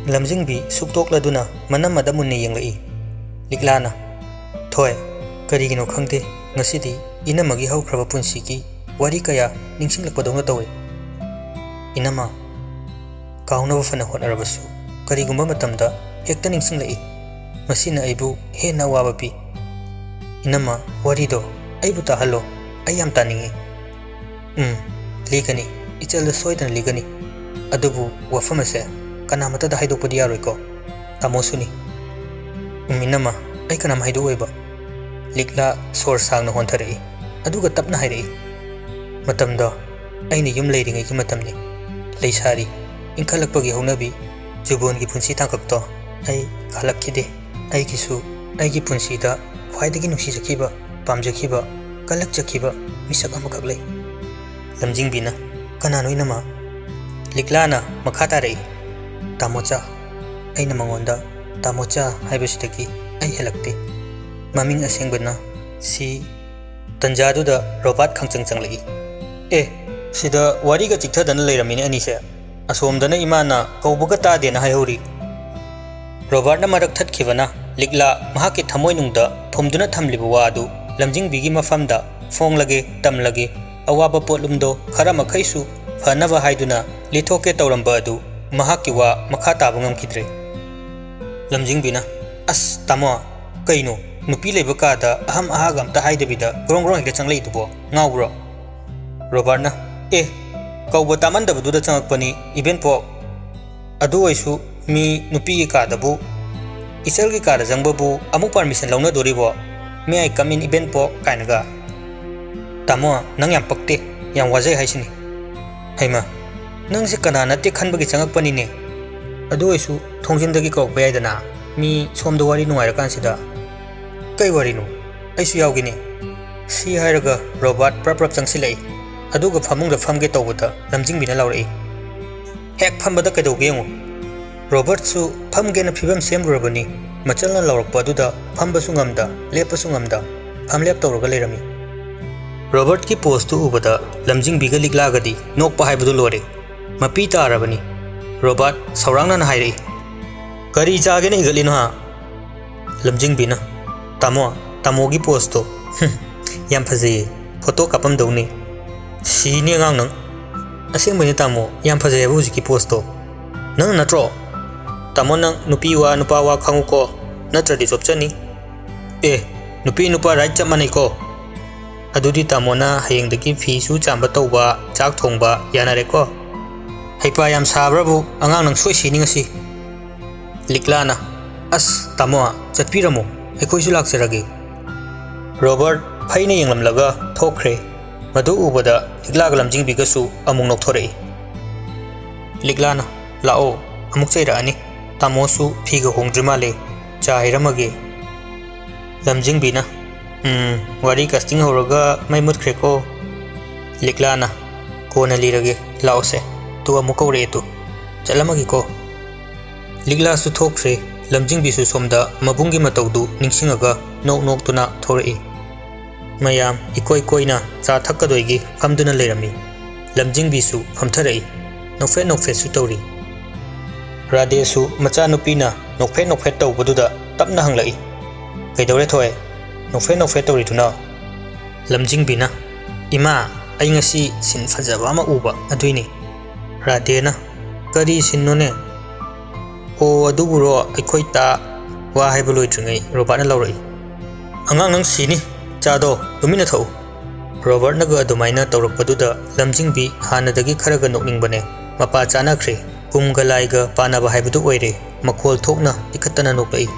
ꯂꯝꯖꯤꯡꯕꯤ ꯁꯨꯛꯇꯣꯛꯂꯗꯨꯅ ꯃꯅꯝꯃꯗ ꯃꯨꯟꯅ ꯌꯦꯡꯂꯛꯏ꯫ ꯂꯤꯛꯂꯥꯅ, "ꯊꯣꯏ, ꯀꯔꯤꯒꯤꯅꯣ ꯈꯪꯗꯦ, ꯉꯁꯤꯗꯤ ꯏꯅꯝꯃꯒꯤ ꯍꯧꯈ꯭ꯔꯕ ꯄꯨꯟꯁꯤꯒꯤ ꯋꯥꯔꯤ ꯀꯌꯥ ꯅꯤꯡꯁꯤꯡꯂꯛꯄꯗꯧꯅ ꯇꯧꯏ꯫" "ꯏꯅꯝꯃ, ꯀꯥꯎꯅꯕ ꯐꯅ ꯍꯣꯠꯅꯔꯕꯁꯨ ꯀꯔꯤꯒꯨꯝꯕ ꯃꯇꯝꯗ ꯍꯦꯛꯇ ꯅꯤꯡꯁꯤꯡꯂꯛꯏ꯫ ꯃꯁꯤꯅ ꯑꯩꯕꯨ ꯍꯦꯟꯅ ꯑꯋꯥꯕ ꯄꯤ꯫ ꯏꯅꯝꯃ, ꯋꯥꯔꯤꯗꯣ ꯑꯩꯕꯨ ꯇꯥꯍꯜꯂꯣ, ꯑꯩ ꯌꯥꯝ ꯇꯥꯅꯤꯡꯏ꯫" "ꯎꯝ, ꯂꯤꯒꯅꯤ, ꯏꯆꯜꯗ ꯁꯣꯏꯗꯅ ꯂꯤꯒꯅꯤ꯫ ꯑꯗꯨꯕꯨ ꯋꯥꯐꯝ ꯑꯁꯦ ꯀꯅꯥꯃꯠꯇꯗ ꯍꯥꯏꯗꯣꯛꯄꯗꯤ ꯌꯥꯔꯣꯏꯀꯣ? ꯇꯥꯃꯣꯁꯨꯅꯤ꯫" "ꯎꯝ, ꯏꯅꯝꯃ, ꯑꯩ ꯀꯅꯥꯝ ꯍꯥꯏꯗꯣꯛꯑꯣꯏꯕ꯫" ꯂꯤꯛꯂꯥ ꯁꯣꯔ ꯁꯥꯡꯅ ꯍꯣꯟꯊꯔꯛꯏ, ꯑꯗꯨꯒ ꯇꯞꯅ ꯍꯥꯏꯔꯛꯏ, "ꯃꯇꯝꯗꯣ ꯑꯩꯅ ꯌꯨꯝ ꯂꯩꯔꯤꯉꯩꯒꯤ ꯃꯇꯝꯅꯤ꯫ ꯂꯩꯁꯥꯔꯤ, ꯏꯟꯈꯠꯂꯛꯄꯒꯤ ꯍꯧꯅꯕꯤ, ꯖꯨꯕꯣꯟꯒꯤ ꯄꯨꯟꯁꯤ ꯇꯥꯡꯀꯛꯇꯣ ꯑꯩ ꯀꯥꯜꯂꯛꯈꯤꯗꯦ꯫ ꯑꯩꯒꯤꯁꯨ ꯑꯩꯒꯤ ꯄꯨꯟꯁꯤꯗ ꯈ꯭ꯋꯥꯏꯗꯒꯤ ꯅꯨꯡꯁꯤꯖꯈꯤꯕ, ꯄꯥꯝꯖꯈꯤꯕ, ꯀꯜꯂꯛꯆꯈꯤꯕ ꯃꯤꯁꯛ ꯑꯃꯈꯛ ꯂꯩ꯫" ꯂꯝꯖꯤꯡꯕꯤꯅ, "ꯀꯅꯥꯅꯣ ꯏꯅꯝꯃ?" ꯂꯤꯛꯂꯥꯅ ꯃꯈꯥ ꯇꯥꯔꯛꯏ, "ꯇꯥꯃꯣꯆꯥ꯫ ꯑꯩꯅ ꯃꯉꯣꯟꯗ ꯇꯥꯃꯣꯆꯥ ꯍꯥꯏꯕꯁꯤꯗꯒꯤ ꯑꯩ ꯍꯦꯜꯂꯛꯇꯦ꯫ ꯃꯃꯤꯡ ꯑꯁꯦꯡꯕꯅ ꯁꯤ꯫" ꯇꯟꯖꯥꯗꯨꯗ ꯔꯣꯕꯥꯔꯠ ꯈꯪꯆꯪ ꯆꯪꯂꯛꯏ꯫ "ꯑꯦ, ꯁꯤꯗ ꯋꯥꯔꯤꯒ ꯆꯤꯛꯊꯗꯅ ꯂꯩꯔꯝꯃꯤꯅꯦ ꯑꯅꯤꯁꯦ꯫ ꯑꯁꯣꯝꯗꯅ ꯏꯃꯥꯅ ꯀꯧꯕꯒ ꯇꯥꯗꯦꯅ ꯍꯥꯏꯍꯧꯔꯤ꯫" ꯔꯣꯕꯥꯔꯠꯅ ꯃꯔꯛ ꯊꯠꯈꯤꯕꯅ ꯂꯤꯛꯂꯥ ꯃꯍꯥꯛꯀꯤ ꯊꯃꯣꯏꯅꯨꯡꯗ ꯐꯨꯝꯗꯨꯅ ꯊꯝꯂꯤꯕ ꯋꯥ ꯑꯗꯨ ꯂꯝꯖꯤꯡꯕꯤꯒꯤ ꯃꯐꯝꯗ ꯐꯣꯡꯂꯒꯦ, ꯇꯝꯂꯒꯦ, ꯑꯋꯥꯕ ꯄꯣꯠꯂꯨꯝꯗꯣ ꯈꯔ ꯃꯈꯩꯁꯨ ꯐꯅꯕ ꯍꯥꯏꯗꯨꯅ ꯂꯤꯊꯣꯛꯀꯦ ꯇꯧꯔꯝꯕ ꯑꯗꯨ ꯃꯍꯥꯛꯀꯤ ꯋꯥ ꯃꯈꯥ ꯇꯥꯕ ꯉꯝꯈꯤꯗ꯭ꯔꯦ꯫ ꯂꯝꯖꯤꯡꯕꯤꯅ, "ꯑꯁ ꯇꯥꯃꯣ, ꯀꯩꯅꯣ, ꯅꯨꯄꯤ ꯂꯩꯕ ꯀꯥꯗ ꯑꯍꯝ ꯑꯍꯥꯒ ꯑꯝꯇ ꯍꯥꯏꯗꯕꯤꯗ ꯒ꯭ꯔꯣꯡ ꯒ꯭ꯔꯣꯡ ꯍꯦꯛꯇ ꯆꯪꯂꯛꯏꯗꯨꯕꯣ? ꯉꯥꯎꯕ꯭ꯔꯣ?" ꯔꯣꯕꯥꯔꯠꯅ, "ꯑꯦ, ꯀꯧꯕ ꯇꯥꯃꯟꯗꯕꯗꯨꯗ ꯆꯪꯉꯛꯄꯅꯤ ꯏꯕꯦꯟꯄꯣꯛ꯫ ꯑꯗꯨ ꯑꯣꯏꯁꯨ ꯃꯤ ꯅꯨꯄꯤꯒꯤ ꯀꯥꯗꯕꯨ ꯏꯆꯜꯒꯤ ꯀꯥꯗ ꯆꯪꯕꯕꯨ ꯑꯃꯨꯛ ꯄꯥꯔꯃꯤꯁꯟ ꯂꯧꯅꯗꯣꯔꯤꯕꯣ? May I come in ꯏꯕꯦꯟꯄꯣꯛ ꯀꯥꯏꯅꯒ꯫ ꯇꯥꯃꯣ, ꯅꯪ ꯌꯥꯝ ꯄꯛꯇꯦ, ꯌꯥꯝ ꯋꯥꯖꯩ ꯍꯥꯏꯁꯤꯅꯤ꯫ ꯍꯩꯃ, ꯅꯪꯁꯦ ꯀꯅꯥ ꯅꯠꯇꯦ ꯈꯟꯕꯒꯤ ꯆꯪꯉꯛꯄꯅꯤꯅꯦ꯫ ꯑꯗꯨ ꯑꯣꯏꯁꯨ ꯊꯣꯡꯖꯤꯟꯗꯒꯤ ꯀꯧꯔꯛꯄ ꯌꯥꯏꯗꯅ, ꯃꯤ ꯁꯣꯝꯗ ꯋꯥꯔꯤ ꯅꯨꯡꯉꯥꯏꯔꯀꯥꯟꯁꯤꯗ꯫ ꯀꯩ ꯋꯥꯔꯤꯅꯣ? ꯑꯩꯁꯨ ꯌꯥꯎꯒꯦꯅꯦ꯫ ꯁꯤ ꯍꯥꯏꯔꯒ ꯔꯣꯕꯥꯔꯠ ꯄ꯭ꯔꯞ ꯄ꯭ꯔꯞ ꯆꯪꯁꯤꯜꯂꯛꯏ꯫ ꯑꯗꯨꯒ ꯐꯃꯨꯡꯗ ꯐꯝꯒꯦ ꯇꯧꯕꯗ ꯂꯝꯖꯤꯡꯕꯤꯅ ꯂꯥꯎꯔꯛꯏ꯫ ꯍꯦꯛ ꯐꯝꯕꯗ ꯀꯩꯗꯧꯒꯦ ꯌꯦꯡꯉꯨ꯫ ꯔꯣꯕꯔꯠꯁꯨ ꯐꯝꯒꯦꯅ ꯐꯤꯕꯝ ꯁꯦꯝꯂꯨꯔꯕꯅꯤ꯫ ꯃꯆꯜꯅ ꯂꯥꯎꯔꯛꯄ ꯑꯗꯨꯗ ꯐꯝꯕꯁꯨ ꯉꯝꯗ, ꯂꯦꯞꯄꯁꯨ ꯉꯝꯗ, ꯐꯝꯂꯦꯞ ꯇꯧꯔꯒ ꯂꯩꯔꯝꯃꯤ꯫ ꯔꯣꯕꯔꯠꯀꯤ ꯄꯣꯁꯇꯨ ꯎꯕꯗ ꯂꯝꯖꯤꯡꯕꯤꯒ ꯂꯤꯛꯂꯥꯒꯗꯤ ꯅꯣꯛꯄ ꯍꯥꯏꯕꯗꯨ ꯂꯣꯏꯔꯦ꯫ ꯃꯄꯤ ꯇꯥꯔꯕꯅꯤ꯫ ꯔꯣꯕꯥꯔꯠ ꯁꯧꯔꯥꯡꯅꯅ ꯍꯥꯏꯔꯛꯏ, "ꯀꯔꯤ ꯆꯥꯒꯦꯅ ꯍꯤꯒꯠꯂꯤꯅꯣ ꯍꯥ?" ꯂꯝꯖꯤꯡꯕꯤꯅ, "ꯇꯥꯃꯣ, ꯇꯥꯃꯣꯒꯤ ꯄꯣꯁꯇꯣ, ꯍꯨꯝ, ꯌꯥꯝ ꯐꯖꯩꯌꯦ, ꯐꯣꯇꯣ ꯀꯥꯞꯄꯝꯗꯧꯅꯤ꯫" "ꯁꯤꯅꯤ ꯑꯉꯥꯡ ꯅꯪ꯫ ꯑꯁꯦꯡꯕꯩꯅꯦ ꯇꯥꯃꯣ, ꯌꯥꯝ ꯐꯖꯩ ꯍꯥꯏꯕ ꯍꯧꯖꯤꯛꯀꯤ ꯄꯣꯁꯇꯣ꯫ ꯅꯪꯅ ꯅꯠꯇ꯭ꯔꯣ? ꯇꯥꯃꯣ, ꯅꯪ ꯅꯨꯄꯤ ꯋꯥ ꯅꯨꯄꯥ ꯋꯥ ꯈꯪꯉꯨꯀꯣ, ꯅꯠꯇ꯭ꯔꯗꯤ ꯆꯣꯞꯆꯅꯤ꯫ ꯑꯦ, ꯅꯨꯄꯤ ꯅꯨꯄꯥ ꯔꯥꯏꯠ ꯆꯞ ꯃꯥꯟꯅꯩꯀꯣ꯫ ꯑꯗꯨꯗꯤ ꯇꯥꯃꯣꯅ ꯍꯌꯦꯡꯗꯒꯤ ꯐꯤꯁꯨ ꯆꯥꯝꯕ ꯇꯧꯕ, ꯆꯥꯛ ꯊꯣꯡꯕ ꯌꯥꯅꯔꯦꯀꯣ? ꯍꯩꯄꯥ ꯌꯥꯝ ꯁꯥꯕ꯭ꯔꯕꯨ ꯑꯉꯥꯡ ꯅꯪ ꯁꯣꯏ ꯁꯤꯅꯤ ꯉꯁꯤ꯫" ꯂꯤꯛꯂꯥꯅ, "ꯑꯁ ꯇꯥꯃꯣ, ꯆꯠꯄꯤꯔꯝꯃꯣ, ꯑꯩꯈꯣꯏꯁꯨ ꯂꯥꯛꯆꯔꯒꯦ꯫" ꯔꯣꯕꯔꯠ ꯐꯩꯅ ꯌꯦꯡꯂꯝꯂꯒ ꯊꯣꯛꯈ꯭ꯔꯦ꯫ ꯃꯗꯨ ꯎꯕꯗ ꯂꯤꯛꯂꯥꯒ ꯂꯝꯖꯤꯡꯕꯤꯒꯁꯨ ꯑꯃꯨꯛ ꯅꯣꯛꯊꯣꯔꯛꯏ꯫ ꯂꯤꯛꯂꯥꯅ, "ꯂꯥꯛꯑꯣ, ꯑꯃꯨꯛ ꯆꯩꯔꯛꯑꯅꯤ꯫ ꯇꯥꯃꯣꯁꯨ ꯐꯤꯒ ꯍꯣꯡꯗ꯭ꯔꯤ ꯃꯥꯜꯂꯦ, ꯆꯥ ꯍꯩꯔꯝꯃꯒꯦ꯫" ꯂꯝꯖꯤꯡꯕꯤꯅ, "ꯎꯝ, ꯋꯥꯔꯤ ꯀꯥꯁꯇꯤꯡ ꯍꯧꯔꯒ ꯃꯩ ꯃꯨꯠꯈ꯭ꯔꯦꯀꯣ꯫" ꯂꯤꯛꯂꯥꯅ, "ꯀꯣꯟꯅ ꯂꯤꯔꯒꯦ, ꯂꯥꯛꯑꯣꯁꯦ, ꯇꯨ ꯑꯃꯨꯛ ꯀꯧꯔꯛꯑꯦ ꯇꯨ꯫ ꯆꯠꯂꯝꯃꯒꯦꯀꯣ꯫" ꯂꯤꯛꯂꯥꯁꯨ ꯊꯣꯛꯈ꯭ꯔꯦ꯫ ꯂꯝꯖꯤꯡꯕꯤꯁꯨ ꯁꯣꯝꯗ ꯃꯕꯨꯡꯒꯤ ꯃꯇꯧꯗꯨ ꯅꯤꯡꯁꯤꯡꯉꯒ ꯅꯣꯛ ꯅꯣꯛꯇꯨꯅ ꯊꯣꯔꯛꯏ꯫ ꯃꯌꯥꯝ ꯏꯀꯣꯏ ꯀꯣꯏꯅ ꯆꯥ ꯊꯛꯀꯗꯣꯏꯒꯤ ꯐꯝꯗꯨꯅ ꯂꯩꯔꯝꯃꯤ꯫ ꯂꯝꯖꯤꯡꯕꯤꯁꯨ ꯐꯝꯊꯔꯛꯏ꯫ ꯅꯣꯛꯐꯦꯠ ꯅꯣꯛꯐꯦꯠꯁꯨ ꯇꯧꯔꯤ꯫ ꯔꯥꯙꯦꯁꯨ ꯃꯆꯥꯅꯨꯄꯤꯅ ꯅꯣꯛꯐꯦꯠ ꯅꯣꯛꯐꯦꯠ ꯇꯧꯕꯗꯨꯗ ꯇꯞꯅ ꯍꯪꯂꯛꯏ, "ꯀꯩꯗꯧꯔꯦ ꯊꯣꯏ? ꯅꯣꯛꯐꯦꯠ ꯅꯣꯛꯐꯦꯠ ꯇꯧꯔꯤꯗꯨꯅ?" ꯂꯝꯖꯤꯡꯕꯤꯅ, "ꯏꯃꯥ, ꯑꯩ ꯉꯁꯤ ꯁꯤꯟ ꯐꯖꯕ ꯑꯃ ꯎꯕ ꯑꯗꯨꯏꯅꯤ꯫" ꯔꯥꯙꯦꯅ, "ꯀꯔꯤ ꯁꯤꯟꯅꯣꯅꯦ?" "ꯑꯣ, ꯑꯗꯨꯕꯨꯔꯣ, ꯑꯩꯈꯣꯏ ꯇꯥ"꯫ ꯋꯥ ꯍꯥꯏꯕ ꯂꯣꯏꯗ꯭ꯔꯤꯉꯩ ꯔꯣꯕꯥꯔꯠꯅ ꯂꯥꯎꯔꯛꯏ, "ꯑꯉꯥꯡ, ꯅꯪ ꯁꯤꯅꯤ꯫ ꯆꯥꯗꯣ ꯇꯨꯃꯤꯟꯅ ꯊꯛꯎ"꯫ ꯔꯣꯕꯥꯔꯠꯅꯒ ꯑꯗꯨꯃꯥꯏꯅ ꯇꯧꯔꯛꯄꯗꯨꯗ ꯂꯝꯖꯤꯡꯕꯤ ꯍꯥꯟꯅꯗꯒꯤ ꯈꯔꯒ ꯅꯣꯛꯅꯤꯡꯕꯅꯦ꯫ ꯃꯄꯥ ꯆꯥꯅꯈ꯭ꯔꯦ꯫ ꯀꯨꯝꯒ ꯂꯥꯏꯒ ꯄꯥꯟꯅꯕ ꯍꯥꯏꯕꯗꯨ ꯑꯣꯏꯔꯦ꯫ ꯃꯈꯣꯜ ꯊꯣꯛꯅ ꯇꯤꯈꯠꯇꯅ ꯅꯣꯛꯂꯛꯏ꯫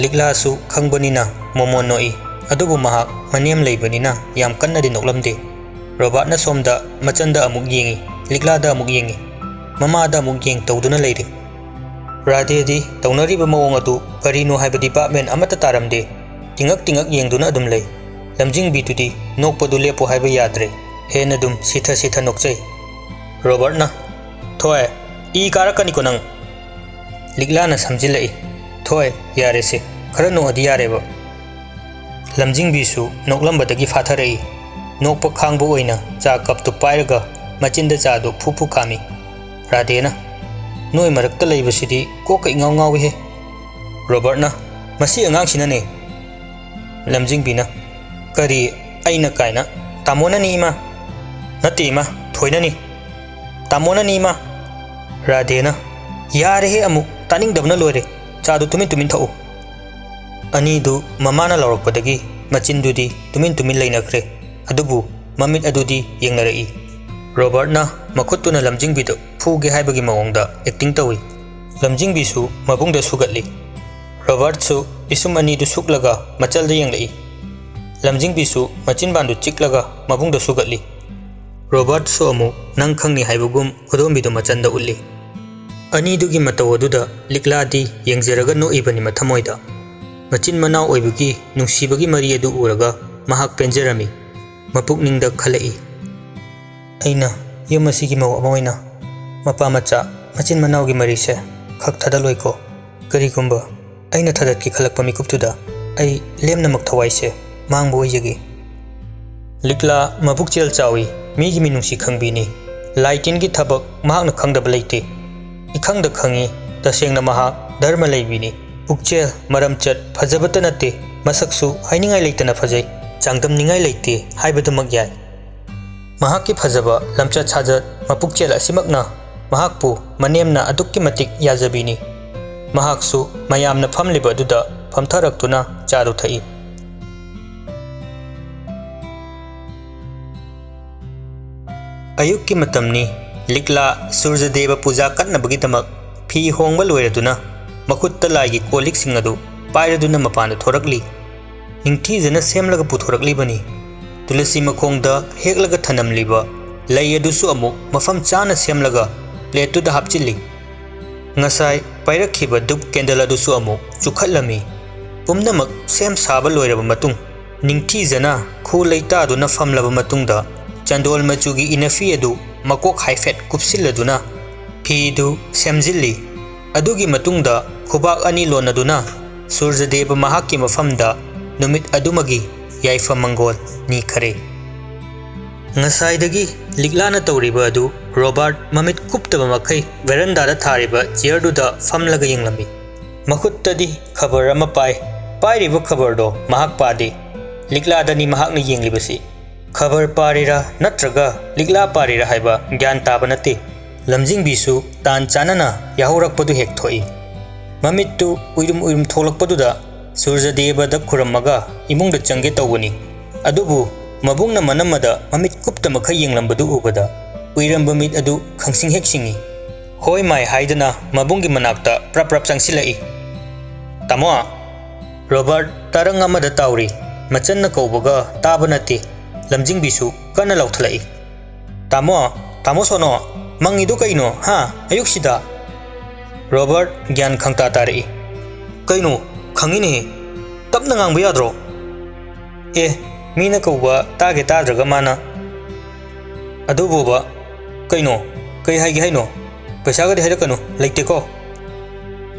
ꯂꯤꯛꯂꯥꯁꯨ ꯈꯪꯕꯅꯤꯅ ꯃꯣꯃꯣꯟ ꯅꯣꯛꯏ꯫ ꯑꯗꯨꯕꯨ ꯃꯍꯥꯛ ꯃꯅꯦꯝ ꯂꯩꯕꯅꯤꯅ ꯌꯥꯝ ꯀꯟꯅꯗꯤ ꯅꯣꯛꯂꯝꯗꯦ꯫ ꯔꯣꯕꯥꯔꯠꯅ ꯁꯣꯝꯗ ꯃꯆꯟꯗ ꯑꯃꯨꯛ ꯌꯦꯡꯏ, ꯂꯤꯛꯂꯥꯗ ꯑꯃꯨꯛ ꯌꯦꯡꯏ, ꯃꯃꯥꯗ ꯑꯃꯨꯛ ꯌꯦꯡ ꯇꯧꯗꯨꯅ ꯂꯩꯔꯤ꯫ ꯔꯥꯙꯦꯗꯤ ꯇꯧꯅꯔꯤꯕ ꯃꯑꯣꯡ ꯑꯗꯨ ꯀꯔꯤꯅꯣ ꯍꯥꯏꯕꯗꯤ ꯚꯥꯞ ꯃꯦꯟ ꯑꯃꯠꯇ ꯇꯥꯔꯝꯗꯦ꯫ ꯇꯤꯡꯉꯛ ꯇꯤꯡꯉꯛ ꯌꯦꯡꯗꯨꯅ ꯑꯗꯨꯝ ꯂꯩ꯫ ꯂꯝꯖꯤꯡꯕꯤꯗꯨꯗꯤ ꯅꯣꯛꯄꯗꯨ ꯂꯦꯞꯄꯣ ꯍꯥꯏꯕ ꯌꯥꯗ꯭ꯔꯦ꯫ ꯍꯦꯟꯅ ꯑꯗꯨꯝ ꯁꯤꯊ ꯁꯤꯊ ꯅꯣꯛꯆꯩ꯫ ꯔꯣꯕꯥꯔꯠꯅ, "ꯊꯣꯏ, ꯏ ꯀꯥꯔꯛꯀꯅꯤꯀꯣ ꯅꯪ"꯫ ꯂꯤꯛꯂꯥꯅ ꯁꯝꯖꯤꯜꯂꯛꯏ, "ꯊꯣꯏ, ꯌꯥꯔꯦꯁꯦ, ꯈꯔ ꯅꯣꯛꯑꯗꯤ ꯌꯥꯔꯦꯕ"꯫ ꯂꯝꯖꯤꯡꯕꯤꯁꯨ ꯅꯣꯛꯂꯝꯕꯗꯒꯤ ꯐꯥꯊꯔꯛꯏ꯫ ꯅꯣꯛꯄ ꯈꯥꯡꯕ ꯑꯣꯏꯅ ꯆꯥ ꯀꯞꯇꯨ ꯄꯥꯏꯔꯒ ꯃꯆꯤꯟꯗ ꯆꯥꯗꯨ ꯐꯨ ꯐꯨ ꯀꯥꯝꯃꯤ꯫ ꯔꯥꯙꯦꯅ, "ꯅꯣꯏ ꯃꯔꯛꯇ ꯂꯩꯕꯁꯤꯗꯤ ꯀꯣꯛꯀ ꯏꯉꯥꯎ ꯉꯥꯎꯏꯍꯦ"꯫ ꯔꯣꯕꯥꯔꯠꯅ, "ꯃꯁꯤ ꯑꯉꯥꯡꯁꯤꯅꯅꯦ"꯫ ꯂꯝꯖꯤꯡꯕꯤꯅ, "ꯀꯔꯤ ꯑꯩꯅ ꯀꯥꯏꯅ? ꯇꯥꯃꯣꯅꯅꯤ ꯏꯃꯥ"꯫ "ꯅꯠꯇꯦ ꯏꯃꯥ, ꯊꯣꯏꯅꯅꯤ"꯫ "ꯇꯥꯃꯣꯅꯅꯤ ꯏꯃꯥ"꯫ ꯔꯥꯙꯦꯅ, "ꯌꯥꯔꯦꯍꯦ, ꯑꯃꯨꯛ ꯇꯥꯅꯤꯡꯗꯕꯅ ꯂꯣꯏꯔꯦ꯫ ꯆꯥꯗꯨ ꯇꯨꯃꯤꯟ ꯇꯨꯃꯤꯟ ꯊꯛꯎ"꯫ ꯑꯅꯤꯗꯨ ꯃꯃꯥꯅ ꯂꯥꯎꯔꯛꯄꯗꯒꯤ ꯃꯆꯤꯟꯗꯨꯗꯤ ꯇꯨꯃꯤꯟ ꯇꯨꯃꯤꯟ ꯂꯩꯅꯈ꯭ꯔꯦ꯫ ꯑꯗꯨꯕꯨ ꯃꯃꯤꯠ ꯑꯗꯨꯗꯤ ꯌꯦꯡꯅꯔꯛꯏ꯫ ꯔꯣꯕꯥꯔꯠꯅ ꯃꯈꯨꯠꯇꯨꯅ ꯂꯝꯖꯤꯡꯕꯤꯗꯨ ꯐꯨꯒꯦ ꯍꯥꯏꯕꯒꯤ ꯃꯑꯣꯡꯗ ꯑꯦꯛꯇꯤꯡ ꯇꯧꯏ꯫ ꯂꯝꯖꯤꯡꯕꯤꯁꯨ ꯃꯕꯨꯡꯗ ꯁꯨꯒꯠꯂꯤ꯫ ꯔꯣꯕꯥꯔꯠꯁꯨ ꯄꯤꯁꯨꯝ ꯑꯅꯤꯗꯨ ꯁꯨꯛꯂꯒ ꯃꯆꯜꯗ ꯌꯦꯡꯂꯛꯏ꯫ ꯂꯝꯖꯤꯡꯕꯤꯁꯨ ꯃꯆꯤꯟꯕꯥꯟꯗꯨ ꯆꯤꯛꯂꯒ ꯃꯕꯨꯡꯗ ꯁꯨꯒꯠꯂꯤ꯫ ꯔꯣꯕꯥꯔꯠꯁꯨ ꯑꯃꯨꯛ ꯅꯪ ꯈꯪꯅꯤ ꯍꯥꯏꯕꯒꯨꯝ ꯈꯨꯗꯣꯝꯕꯤꯗꯨ ꯃꯆꯟꯗ ꯎꯠꯂꯤ꯫ ꯑꯅꯤꯗꯨꯒꯤ ꯃꯇꯧ ꯑꯗꯨꯗ ꯂꯤꯛꯂꯥꯗꯤ ꯌꯦꯡꯖꯔꯒ ꯅꯣꯛꯏꯕꯅꯤ ꯃꯊꯃꯣꯏꯗ꯫ ꯃꯆꯤꯟ ꯃꯅꯥꯎ ꯑꯣꯏꯕꯒꯤ ꯅꯨꯡꯁꯤꯕꯒꯤ ꯃꯔꯤ ꯑꯗꯨ ꯎꯔꯒ ꯃꯍꯥꯛ ꯄꯦꯟꯖꯔꯝꯃꯤ꯫ ꯃꯄꯨꯛꯅꯤꯡꯗ ꯈꯜꯂꯛꯏ, "ꯑꯩꯅ ꯌꯨꯝ ꯑꯁꯤꯒꯤ ꯃꯧ ꯑꯃ ꯑꯣꯏꯅ ꯃꯄꯥ ꯃꯆꯥ, ꯃꯆꯤꯟ ꯃꯅꯥꯎꯒꯤ ꯃꯔꯤꯁꯦ ꯈꯛ ꯊꯥꯗꯠꯂꯣꯏꯀꯣ꯫ ꯀꯔꯤꯒꯨꯝꯕ ꯑꯩꯅ ꯊꯥꯗꯠꯀꯦ ꯈꯜꯂꯛꯄ ꯃꯤꯀꯨꯞꯇꯨꯗ ꯑꯩ ꯂꯦꯝꯅꯃꯛ ꯊꯋꯥꯏꯁꯦ ꯃꯥꯡꯕ ꯑꯣꯏꯖꯒꯦ"꯫ ꯂꯤꯛꯂꯥ ꯃꯕꯨꯛꯆꯦꯜ ꯆꯥꯎꯏ, ꯃꯤꯒꯤ ꯃꯤꯅꯨꯡꯁꯤ ꯈꯪꯕꯤꯅꯤ꯫ ꯂꯥꯏ ꯇꯤꯟꯒꯤ ꯊꯕꯛ ꯃꯍꯥꯛꯅ ꯈꯪꯗꯕ ꯂꯩꯇꯦ꯫ ꯏꯈꯪꯗ ꯈꯪꯏ, ꯇꯁꯦꯡꯅ ꯃꯍꯥꯛ ꯙꯔꯃ ꯂꯩꯕꯤꯅꯤ꯫ ꯄꯨꯛꯆꯦꯜ, ꯃꯔꯝꯆꯠ, ꯐꯖꯕꯇ ꯅꯠꯇꯦ, ꯃꯁꯛꯁꯨ ꯍꯥꯏꯅꯤꯡꯉꯥꯏ ꯂꯩꯇꯅ ꯐꯖꯩ꯫ ꯆꯥꯡꯗꯝꯅꯤꯡꯉꯥꯏ ꯂꯩꯇꯦ ꯍꯥꯏꯕꯗꯨꯃꯛ ꯌꯥꯏ꯫ ꯃꯍꯥꯛꯀꯤ ꯐꯖꯕ ꯂꯝꯆꯠ ꯁꯥꯖꯠ, ꯃꯄꯨꯛꯆꯦꯜ ꯑꯁꯤꯃꯛꯅ ꯃꯍꯥꯛꯄꯨ ꯃꯅꯦꯝꯅ ꯑꯗꯨꯛꯀꯤ ꯃꯇꯤꯛ ꯌꯥꯖꯕꯤꯅꯤ꯫ ꯃꯍꯥꯛꯁꯨ ꯃꯌꯥꯝꯅ ꯐꯝꯂꯤꯕ ꯑꯗꯨꯗ ꯐꯝꯊꯔꯛꯇꯨꯅ ꯆꯥꯗꯨ ꯊꯛꯏ꯫ ꯑꯌꯨꯛꯀꯤ ꯃꯇꯝꯅꯤ꯫ ꯂꯤꯛꯂꯥ ꯁꯨꯔꯖꯗꯦꯕ ꯄꯨꯖꯥ ꯀꯠꯅꯕꯒꯤꯗꯃꯛ ꯐꯤ ꯍꯣꯡꯕ ꯂꯣꯏꯔꯗꯨꯅ ꯃꯈꯨꯠꯇ ꯂꯥꯏꯒꯤ ꯀꯣꯜ ꯂꯤꯛꯁꯤꯡ ꯑꯗꯨ ꯄꯥꯏꯔꯗꯨꯅ ꯃꯄꯥꯟꯗ ꯊꯣꯔꯛꯂꯤ꯫ ꯅꯤꯡꯊꯤꯖꯅ ꯁꯦꯝꯂꯒ ꯄꯨꯊꯣꯔꯛꯂꯤꯕꯅꯤ꯫ ꯇꯨꯂꯁꯤ ꯃꯈꯣꯡꯗ ꯍꯦꯛꯂꯒ ꯊꯅꯝꯂꯤꯕ ꯂꯩ ꯑꯗꯨꯁꯨ ꯑꯃꯨꯛ ꯃꯐꯝ ꯆꯥꯅ ꯁꯦꯝꯂꯒ ꯄ꯭ꯂꯦꯠꯇꯨꯗ ꯍꯥꯞꯆꯤꯜꯂꯤ꯫ ꯉꯁꯥꯏ ꯄꯥꯏꯔꯛꯈꯤꯕ ꯙꯨꯞ ꯀꯦꯟꯗꯜ ꯑꯗꯨꯁꯨ ꯑꯃꯨꯛ ꯆꯨꯈꯠꯂꯝꯃꯤ꯫ ꯄꯨꯝꯅꯃꯛ ꯁꯦꯝ ꯁꯥꯕ ꯂꯣꯏꯔꯕ ꯃꯇꯨꯡ, ꯅꯤꯡꯊꯤꯖꯅ ꯈꯨ ꯂꯩꯇꯥꯗꯨꯅ ꯐꯝꯂꯕ ꯃꯇꯨꯡꯗ, ꯆꯟꯗꯣꯜ ꯃꯆꯨꯒꯤ ꯏꯅꯐꯤ ꯑꯗꯨ ꯃꯀꯣꯛ ꯍꯥꯏꯐꯦꯠ ꯀꯨꯞꯁꯤꯜꯂꯗꯨꯅ ꯐꯤꯗꯨ ꯁꯦꯝꯖꯤꯜꯂꯤ꯫ ꯑꯗꯨꯒꯤ ꯃꯇꯨꯡꯗ ꯈꯨꯕꯥꯛ ꯑꯅꯤ ꯂꯣꯟꯅꯗꯨꯅ ꯁꯨꯔꯖꯗꯦꯕ ꯃꯍꯥꯛꯀꯤ ꯃꯐꯝꯗ ꯅꯨꯃꯤꯠ ꯑꯗꯨꯃꯒꯤ ꯌꯥꯏꯐ ꯃꯪꯒꯣꯜ ꯅꯤꯈꯔꯦ꯫ ꯉꯁꯥꯏꯗꯒꯤ ꯂꯤꯛꯂꯥꯅ ꯇꯧꯔꯤꯕ ꯑꯗꯨ ꯔꯣꯕꯥꯔꯠ ꯃꯃꯤꯠ ꯀꯨꯞꯇꯕ ꯃꯈꯩ ꯚꯦꯔꯟꯗꯥꯗ ꯊꯥꯔꯤꯕ ꯆꯤꯌꯔꯗꯨꯗ ꯐꯝꯂꯒ ꯌꯦꯡꯂꯝꯃꯤ꯫ ꯃꯈꯨꯠꯇꯗꯤ ꯈꯕꯔ ꯑꯃ ꯄꯥꯏ꯫ ꯄꯥꯏꯔꯤꯕ ꯈꯕꯔꯗꯣ ꯃꯍꯥꯛ ꯄꯥꯗꯦ꯫ ꯂꯤꯛꯂꯥꯗꯅꯤ ꯃꯍꯥꯛꯅ ꯌꯦꯡꯂꯤꯕꯁꯤ꯫ ꯈꯕꯔ ꯄꯥꯔꯤꯔꯥ ꯅꯠꯇ꯭ꯔꯒ ꯂꯤꯛꯂꯥ ꯄꯥꯔꯤꯔꯥ ꯍꯥꯏꯕ ꯒ꯭ꯌꯥꯟ ꯇꯥꯕ ꯅꯠꯇꯦ꯫ ꯂꯝꯖꯤꯡꯕꯤꯁꯨ ꯇꯥꯟ ꯆꯥꯅꯅ ꯌꯥꯍꯧꯔꯛꯄꯗꯨ ꯍꯦꯛ ꯊꯣꯛꯏ꯫ ꯃꯃꯤꯠꯇꯨ ꯎꯏꯔꯨꯝ ꯎꯏꯔꯨꯝ ꯊꯣꯛꯂꯛꯄꯗꯨꯗ ꯁꯨꯔꯖꯗꯦꯕꯗ ꯈꯨꯔꯝꯃꯒ ꯏꯃꯨꯡꯗ ꯆꯪꯒꯦ ꯇꯧꯕꯅꯤ꯫ ꯑꯗꯨꯕꯨ ꯃꯕꯨꯡꯅ ꯃꯅꯝꯃꯗ ꯃꯃꯤꯠ ꯀꯨꯞꯇ ꯃꯈꯩ ꯌꯦꯡꯂꯝꯕꯗꯨ ꯎꯕꯗ ꯎꯏꯔꯝꯕ ꯃꯤꯠ ꯑꯗꯨ ꯈꯪꯁꯤꯡ ꯍꯦꯛ ꯁꯤꯡꯏ꯫ "ꯍꯣꯏ ꯃꯥꯏ" ꯍꯥꯏꯗꯨꯅ ꯃꯕꯨꯡꯒꯤ ꯃꯅꯥꯛꯇ ꯄ꯭ꯔꯞ ꯄ꯭ꯔꯞ ꯆꯪꯁꯤꯜꯂꯛꯏ꯫ "ꯇꯥꯃꯣ!" ꯔꯣꯕꯥꯔꯠ ꯇꯔꯪ ꯑꯃꯗ ꯇꯥꯎꯔꯤ꯫ ꯃꯆꯟꯅ ꯀꯧꯕꯒ ꯇꯥꯕ ꯅꯠꯇꯦ꯫ ꯂꯝꯖꯤꯡꯕꯤꯁꯨ ꯀꯟꯅ ꯂꯥꯎꯊꯠꯂꯛꯏ꯫ "ꯇꯥꯃꯣ! ꯇꯥꯃꯣ ꯁꯣꯅꯣ! ꯃꯪꯉꯤꯗꯨ ꯀꯩꯅꯣ, ꯍꯥ? ꯑꯌꯨꯛꯁꯤꯗ?" ꯔꯣꯕꯥꯔꯠ ꯒ꯭ꯌꯥꯟ ꯈꯪꯇꯥ ꯇꯥꯔꯛꯏ꯫ "ꯀꯩꯅꯣ? ꯈꯪꯉꯤꯅꯦꯍꯦ꯫ ꯇꯞꯅ ꯉꯥꯡꯕ ꯌꯥꯗ꯭ꯔꯣ?" "ꯑꯦ, ꯃꯤꯅ ꯀꯧꯕ ꯇꯥꯒꯦ ꯇꯥꯗ꯭ꯔꯒ ꯃꯥꯅ꯫ ꯑꯗꯨꯕꯣꯕ, ꯀꯩꯅꯣ? ꯀꯩ ꯍꯥꯏꯒꯦ ꯍꯥꯏꯅꯣ? ꯄꯩꯁꯥꯒꯗꯤ ꯍꯥꯏꯔꯛꯀꯅꯨ, ꯂꯩꯇꯦꯀꯣ?"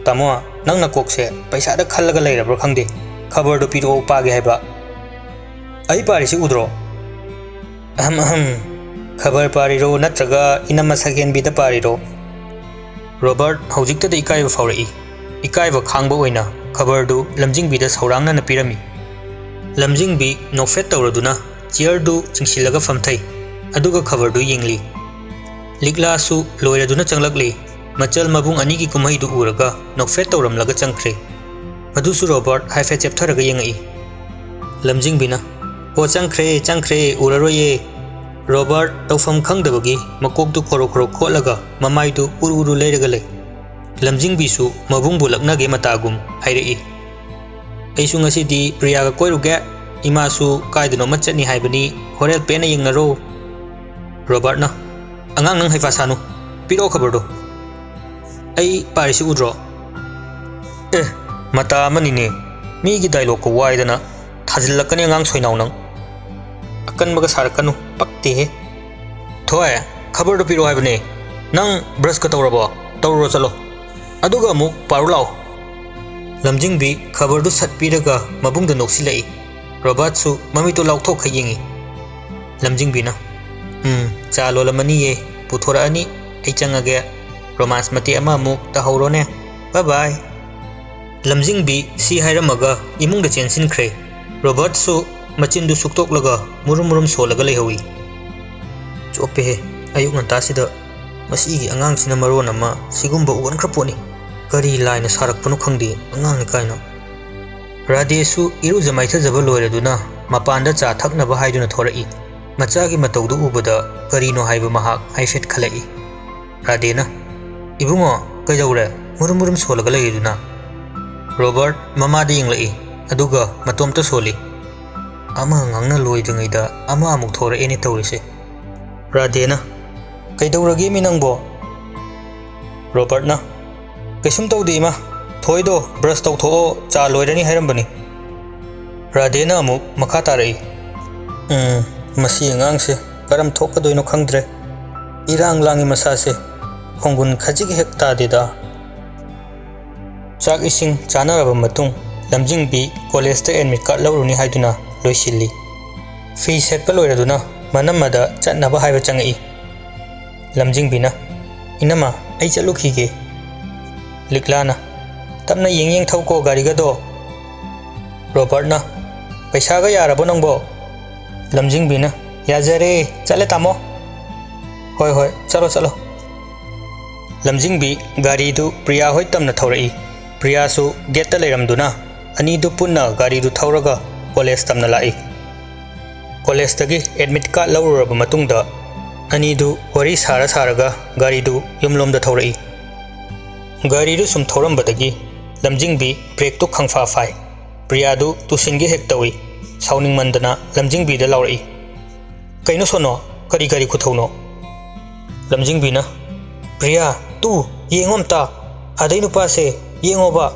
"ꯇꯥꯃꯣ, ꯅꯪ ꯅꯀꯣꯛꯁꯦ ꯄꯩꯁꯥꯗ ꯈꯜꯂꯒ ꯂꯩꯔꯕ꯭ꯔꯥ ꯈꯪꯗꯦ꯫ ꯈꯕꯔꯗꯣ ꯄꯤꯔꯛꯑꯣ, ꯄꯥꯒꯦ ꯍꯥꯏꯕ꯫ ꯑꯩ ꯄꯥꯔꯤꯁꯤ ꯎꯗ꯭ꯔꯣ?" "ꯑꯍꯝ ꯑꯍꯝ, ꯈꯕꯔ ꯄꯥꯔꯤꯔꯣ ꯅꯠꯇ꯭ꯔꯒ ꯏꯅꯝ ꯃꯁꯛ ꯍꯦꯟꯕꯤꯗ ꯄꯥꯔꯤꯔꯣ?" ꯔꯣꯕꯥꯔꯠ ꯍꯧꯖꯤꯛꯇꯗ ꯏꯀꯥꯏꯕ ꯐꯥꯎꯔꯛꯏ꯫ ꯏꯀꯥꯏꯕ ꯈꯥꯡꯕ ꯑꯣꯏꯅ ꯈꯕꯔꯗꯨ ꯂꯝꯖꯤꯡꯕꯤꯗ ꯁꯧꯔꯥꯡꯅꯅ ꯄꯤꯔꯝꯃꯤ꯫ ꯂꯝꯖꯤꯡꯕꯤ ꯅꯣꯛꯐꯦꯠ ꯇꯧꯔꯗꯨꯅ ꯆꯤꯌꯔꯗꯨ ꯆꯤꯡꯁꯤꯜꯂꯒ ꯐꯝꯊꯩ꯫ ꯑꯗꯨꯒ ꯈꯕꯔꯗꯨ ꯌꯦꯡꯂꯤ꯫ ꯂꯤꯛꯂꯥꯁꯨ ꯂꯣꯏꯔꯗꯨꯅ ꯆꯪꯂꯛꯂꯤ꯫ ꯃꯆꯜ ꯃꯕꯨꯡ ꯑꯅꯤꯒꯤ ꯀꯨꯝꯍꯩꯗꯨ ꯎꯔꯒ ꯅꯣꯛꯐꯦꯠ ꯇꯧꯔꯝꯂꯒ ꯆꯪꯈ꯭ꯔꯦ꯫ ꯃꯗꯨꯁꯨ ꯔꯣꯕꯥꯔꯠ ꯍꯥꯏꯐꯦꯠ ꯆꯦꯞꯊꯔꯒ ꯌꯦꯡꯉꯛꯏ꯫ ꯂꯝꯖꯤꯡꯕꯤꯅ, "ꯑꯣ, ꯆꯪꯈ꯭ꯔꯦ, ꯆꯪꯈ꯭ꯔꯦ, ꯎꯔꯔꯣꯏꯌꯦ꯫" ꯔꯣꯕꯥꯔꯠ ꯇꯧꯐꯝ ꯈꯪꯗꯕꯒꯤ ꯃꯀꯣꯛꯇꯨ ꯈꯣꯔꯣ ꯈꯣꯔꯣ ꯈꯣꯠꯂꯒ ꯃꯃꯥꯏꯗꯨ ꯎꯔꯨ ꯎꯔꯨ ꯂꯩꯔꯒ ꯂꯩ꯫ ꯂꯝꯖꯤꯡꯕꯤꯁꯨ ꯃꯕꯨꯡꯕꯨ ꯂꯛꯅꯒꯦ ꯃꯇꯥꯒꯨꯝ ꯍꯥꯏꯔꯛꯏ꯫ "ꯑꯩꯁꯨ ꯉꯁꯤꯗꯤ ꯄ꯭ꯔꯤꯌꯥꯒ ꯀꯣꯏꯔꯨꯒꯦ꯫ ꯏꯃꯥꯁꯨ ꯀꯥꯏꯗꯅꯣꯃ ꯆꯠꯅꯤ ꯍꯥꯏꯕꯅꯤ꯫ ꯍꯣꯔꯦꯟ ꯄꯦꯟꯅ ꯌꯦꯡꯅꯔꯣ꯫" ꯔꯣꯕꯥꯔꯠꯅ, "ꯑꯉꯥꯡ, ꯅꯪ ꯍꯩꯄꯥ ꯁꯥꯅꯨ꯫ ꯄꯤꯔꯛꯑꯣ ꯈꯕꯔꯗꯣ꯫ ꯑꯩ ꯄꯥꯔꯤꯁꯤ ꯎꯗ꯭ꯔꯣ?" "ꯑꯦ, ꯃꯇꯥ ꯑꯃꯅꯤꯅꯦ꯫ ꯃꯤꯒꯤ ꯗꯥꯏꯂꯣꯛꯀ ꯋꯥꯏꯗꯅ ꯊꯥꯖꯤꯜꯂꯛꯀꯅꯤ ꯑꯉꯥꯡ ꯁꯣꯏꯅꯥꯎ ꯅꯪ꯫ ꯑꯀꯟꯕꯒ ꯁꯥꯔꯛꯀꯅꯨ, ꯄꯛꯇꯦꯍꯦ꯫ ꯊꯣꯏ, ꯈꯕꯔꯗꯣ ꯄꯤꯔꯛꯑꯣ ꯍꯥꯏꯕꯅꯦ꯫ ꯅꯪ ꯕ꯭ꯔꯁꯀ ꯇꯧꯔꯕꯣ? ꯇꯧꯔꯨꯔꯣ ꯆꯠꯂꯣ꯫ ꯑꯗꯨꯒ ꯑꯃꯨꯛ ꯄꯥꯔꯨ ꯂꯥꯛꯑꯣ꯫" ꯂꯝꯖꯤꯡꯕꯤ ꯈꯕꯔꯗꯨ ꯁꯠ ꯄꯤꯔꯒ ꯃꯕꯨꯡꯗ ꯅꯣꯛꯁꯤꯜꯂꯛꯏ꯫ ꯔꯣꯕꯥꯔꯠꯁꯨ ꯃꯃꯤꯠꯇꯨ ꯂꯥꯎꯊꯣꯛꯈ ꯌꯦꯡꯉꯤ꯫ ꯂꯝꯖꯤꯡꯕꯤꯅ, "ꯎꯝ, ꯆꯥ ꯂꯣꯜꯂꯝꯃꯅꯤꯌꯦ, ꯄꯨꯊꯣꯔꯛꯑꯅꯤ꯫ ꯑꯩ ꯆꯪꯉꯒꯦ꯫ ꯔꯣꯃꯥꯟꯁ ꯃꯇꯦꯛ ꯑꯃ ꯑꯃꯨꯛ ꯇꯧꯍꯧꯔꯣꯅꯦ꯫ ꯕꯥꯏ ꯕꯥꯏ꯫" ꯂꯝꯖꯤꯡꯕꯤ ꯁꯤ ꯍꯥꯏꯔꯝꯃꯒ ꯏꯃꯨꯡꯗ ꯆꯦꯟꯁꯤꯟꯈ꯭ꯔꯦ꯫ ꯔꯣꯕꯥꯔꯠꯁꯨ ꯃꯆꯤꯟꯗꯨ ꯁꯨꯛꯇꯣꯛꯂꯒ ꯃꯨꯔꯨꯝ ꯃꯨꯔꯨꯝ ꯁꯣꯜꯂꯒ ꯂꯩꯍꯧꯏ꯫ "ꯆꯣꯞꯄꯦꯍꯦ, ꯑꯌꯨꯛ ꯉꯟꯇꯥꯁꯤꯗ ꯃꯁꯤꯒꯤ ꯑꯉꯥꯡꯁꯤꯅ ꯃꯔꯣꯟ ꯑꯃ ꯁꯤꯒꯨꯝꯕ ꯑꯣꯟꯈ꯭ꯔ ꯄꯣꯠꯅꯤ꯫ ꯀꯔꯤ ꯂꯥꯏꯅ ꯁꯥꯔꯛꯄꯅꯣ ꯈꯪꯗꯦ, ꯑꯉꯥꯡꯅꯤ ꯀꯥꯏꯅ꯫" ꯔꯥꯙꯦꯁꯨ ꯏꯔꯨꯖ ꯃꯥꯏꯊꯖꯕ ꯂꯣꯏꯔꯗꯨꯅ ꯃꯄꯥꯟꯗ ꯆꯥ ꯊꯛꯅꯕ ꯍꯥꯏꯗꯨꯅ ꯊꯣꯔꯛꯏ꯫ ꯃꯆꯥꯒꯤ ꯃꯇꯧꯗꯨ ꯎꯕꯗ ꯀꯔꯤꯅꯣ ꯍꯥꯏꯕ ꯃꯍꯥꯛ ꯍꯥꯏꯐꯦꯠ ꯈꯜꯂꯛꯏ꯫ ꯔꯥꯙꯦꯅ, "ꯏꯕꯨꯡꯉꯣ, ꯀꯩꯗꯧꯔꯦ? ꯃꯨꯔꯨꯝ ꯃꯨꯔꯨꯝ ꯁꯣꯜꯂꯒ ꯂꯩꯔꯤꯗꯨꯅ?" ꯔꯣꯕꯥꯔꯠ ꯃꯃꯥꯗ ꯌꯦꯡꯂꯛꯏ, ꯑꯗꯨꯒ ꯃꯇꯣꯝꯇ ꯁꯣꯜꯂꯤ꯫ "ꯑꯃ ꯉꯥꯡꯅ ꯂꯣꯏꯗ꯭ꯔꯤꯉꯩꯗ ꯑꯃ ꯑꯃꯨꯛ ꯊꯣꯔꯛꯑꯦꯅꯦ ꯇꯧꯔꯤꯁꯦ꯫" ꯔꯥꯙꯦꯅ, "ꯀꯩꯗꯧꯔꯒꯦꯃꯤ ꯅꯪꯕꯣ?" ꯔꯣꯕꯥꯔꯠꯅ, "ꯀꯩꯁꯨꯝ ꯇꯧꯗꯦ ꯏꯃꯥ, ꯊꯣꯏꯗꯣ ꯕ꯭ꯔꯁ ꯇꯧꯊꯣꯛꯑꯣ, ꯆꯥ ꯂꯣꯏꯔꯅꯤ ꯍꯥꯏꯔꯝꯕꯅꯤ꯫" ꯔꯥꯙꯦꯅ ꯑꯃꯨꯛ ꯃꯈꯥ ꯇꯥꯔꯛꯏ, "ꯎꯝ, ꯃꯁꯤ ꯑꯉꯥꯡꯁꯦ ꯀꯔꯝ ꯊꯣꯛꯀꯗꯣꯏꯅꯣ ꯈꯪꯗ꯭ꯔꯦ꯫ ꯏꯔꯥꯡ ꯂꯥꯡꯉꯤ ꯃꯁꯥꯁꯦ, ꯈꯣꯡꯒꯨꯟ ꯈꯖꯤꯛ ꯍꯦꯛ ꯇꯥꯗꯦꯗ꯫" ꯆꯥꯛ ꯏꯁꯤꯡ ꯆꯥꯅꯔꯕ ꯃꯇꯨꯡ, ꯂꯝꯖꯤꯡꯕꯤ ꯀꯣꯂꯦꯖꯇ ꯑꯦꯗꯃꯤꯠ ꯀꯥꯔꯗ ꯂꯧꯔꯨꯅꯤ ꯍꯥꯏꯗꯨꯅ ꯂꯣꯏꯁꯤꯜꯂꯤ꯫ ꯐꯤ ꯁꯦꯠꯄ ꯂꯣꯏꯔꯗꯨꯅ ꯃꯅꯝꯃꯗ ꯆꯠꯅꯕ ꯍꯥꯏꯕ ꯆꯪꯉꯛꯏ꯫ ꯂꯝꯖꯤꯡꯕꯤꯅ, "ꯏꯅꯝꯃ, ꯑꯩ ꯆꯠꯂꯨꯈꯤꯒꯦ꯫" ꯂꯤꯛꯂꯥꯅ, "ꯇꯞꯅ ꯌꯦꯡ ꯌꯦꯡ ꯊꯧꯀꯣ ꯒꯥꯔꯤꯒꯗꯣ꯫" ꯔꯣꯕꯥꯔꯠꯅ, "ꯄꯩꯁꯥꯒ ꯌꯥꯔꯕꯣ ꯅꯪꯕꯣ?" ꯂꯝꯖꯤꯡꯕꯤꯅ, ꯌꯥꯖꯔꯦ꯫ ꯆꯠꯂꯦ ꯇꯥꯃꯣ꯫ ꯍꯣꯏ, ꯍꯣꯏ, ꯆꯠꯂꯣ, ꯆꯠꯂꯣ꯫ ꯂꯝꯖꯤꯡꯕꯤ ꯒꯥꯔꯤꯗꯨ ꯄ꯭ꯔꯤꯌꯥ ꯍꯣꯏ ꯇꯝꯅ ꯊꯧꯔꯛꯏ꯫ ꯄ꯭ꯔꯤꯌꯥꯁꯨ ꯒꯦꯠꯇ ꯂꯩꯔꯝꯗꯨꯅ ꯑꯅꯤꯗꯨ ꯄꯨꯟꯅ ꯒꯥꯔꯤꯗꯨ ꯊꯧꯔꯒ ꯀꯣꯂꯦꯖ ꯇꯝꯅ ꯂꯥꯛꯏ꯫ ꯀꯣꯂꯦꯖꯇꯒꯤ ꯑꯦꯗꯃꯤꯠ ꯀꯥꯔꯗ ꯂꯧꯔꯨꯔꯕ ꯃꯇꯨꯡꯗ ꯑꯅꯤꯗꯨ ꯋꯥꯔꯤ ꯁꯥꯔ ꯁꯥꯔꯒ ꯒꯥꯔꯤꯗꯨ ꯌꯨꯝꯂꯣꯝꯗ ꯊꯧꯔꯛꯏ꯫ ꯒꯥꯔꯤꯗꯨ ꯁꯨꯝ ꯊꯧꯔꯝꯕꯗꯒꯤ ꯂꯝꯖꯤꯡꯕꯤ ꯕ꯭ꯔꯦꯛꯇꯨ ꯈꯪꯐꯥ ꯐꯥꯏ꯫ ꯄ꯭ꯔꯤꯌꯥꯗꯨ ꯇꯨꯁꯤꯟꯒꯦ ꯍꯦꯛ ꯇꯧꯏ꯫ ꯁꯥꯎꯅꯤꯡꯃꯟꯗꯅ ꯂꯝꯖꯤꯡꯕꯤꯗ ꯂꯥꯎꯔꯛꯏ, "ꯀꯩꯅꯣ ꯁꯣꯅꯣ, ꯀꯔꯤ ꯒꯥꯔꯤ ꯈꯨꯊꯧꯅꯣ?" ꯂꯝꯖꯤꯡꯕꯤꯅ, "ꯄ꯭ꯔꯤꯌꯥ, ꯇꯨ, ꯌꯦꯡꯉꯣ ꯑꯝꯇ, ꯑꯗꯩ ꯅꯨꯄꯥꯁꯦ, ꯌꯦꯡꯉꯣꯕ,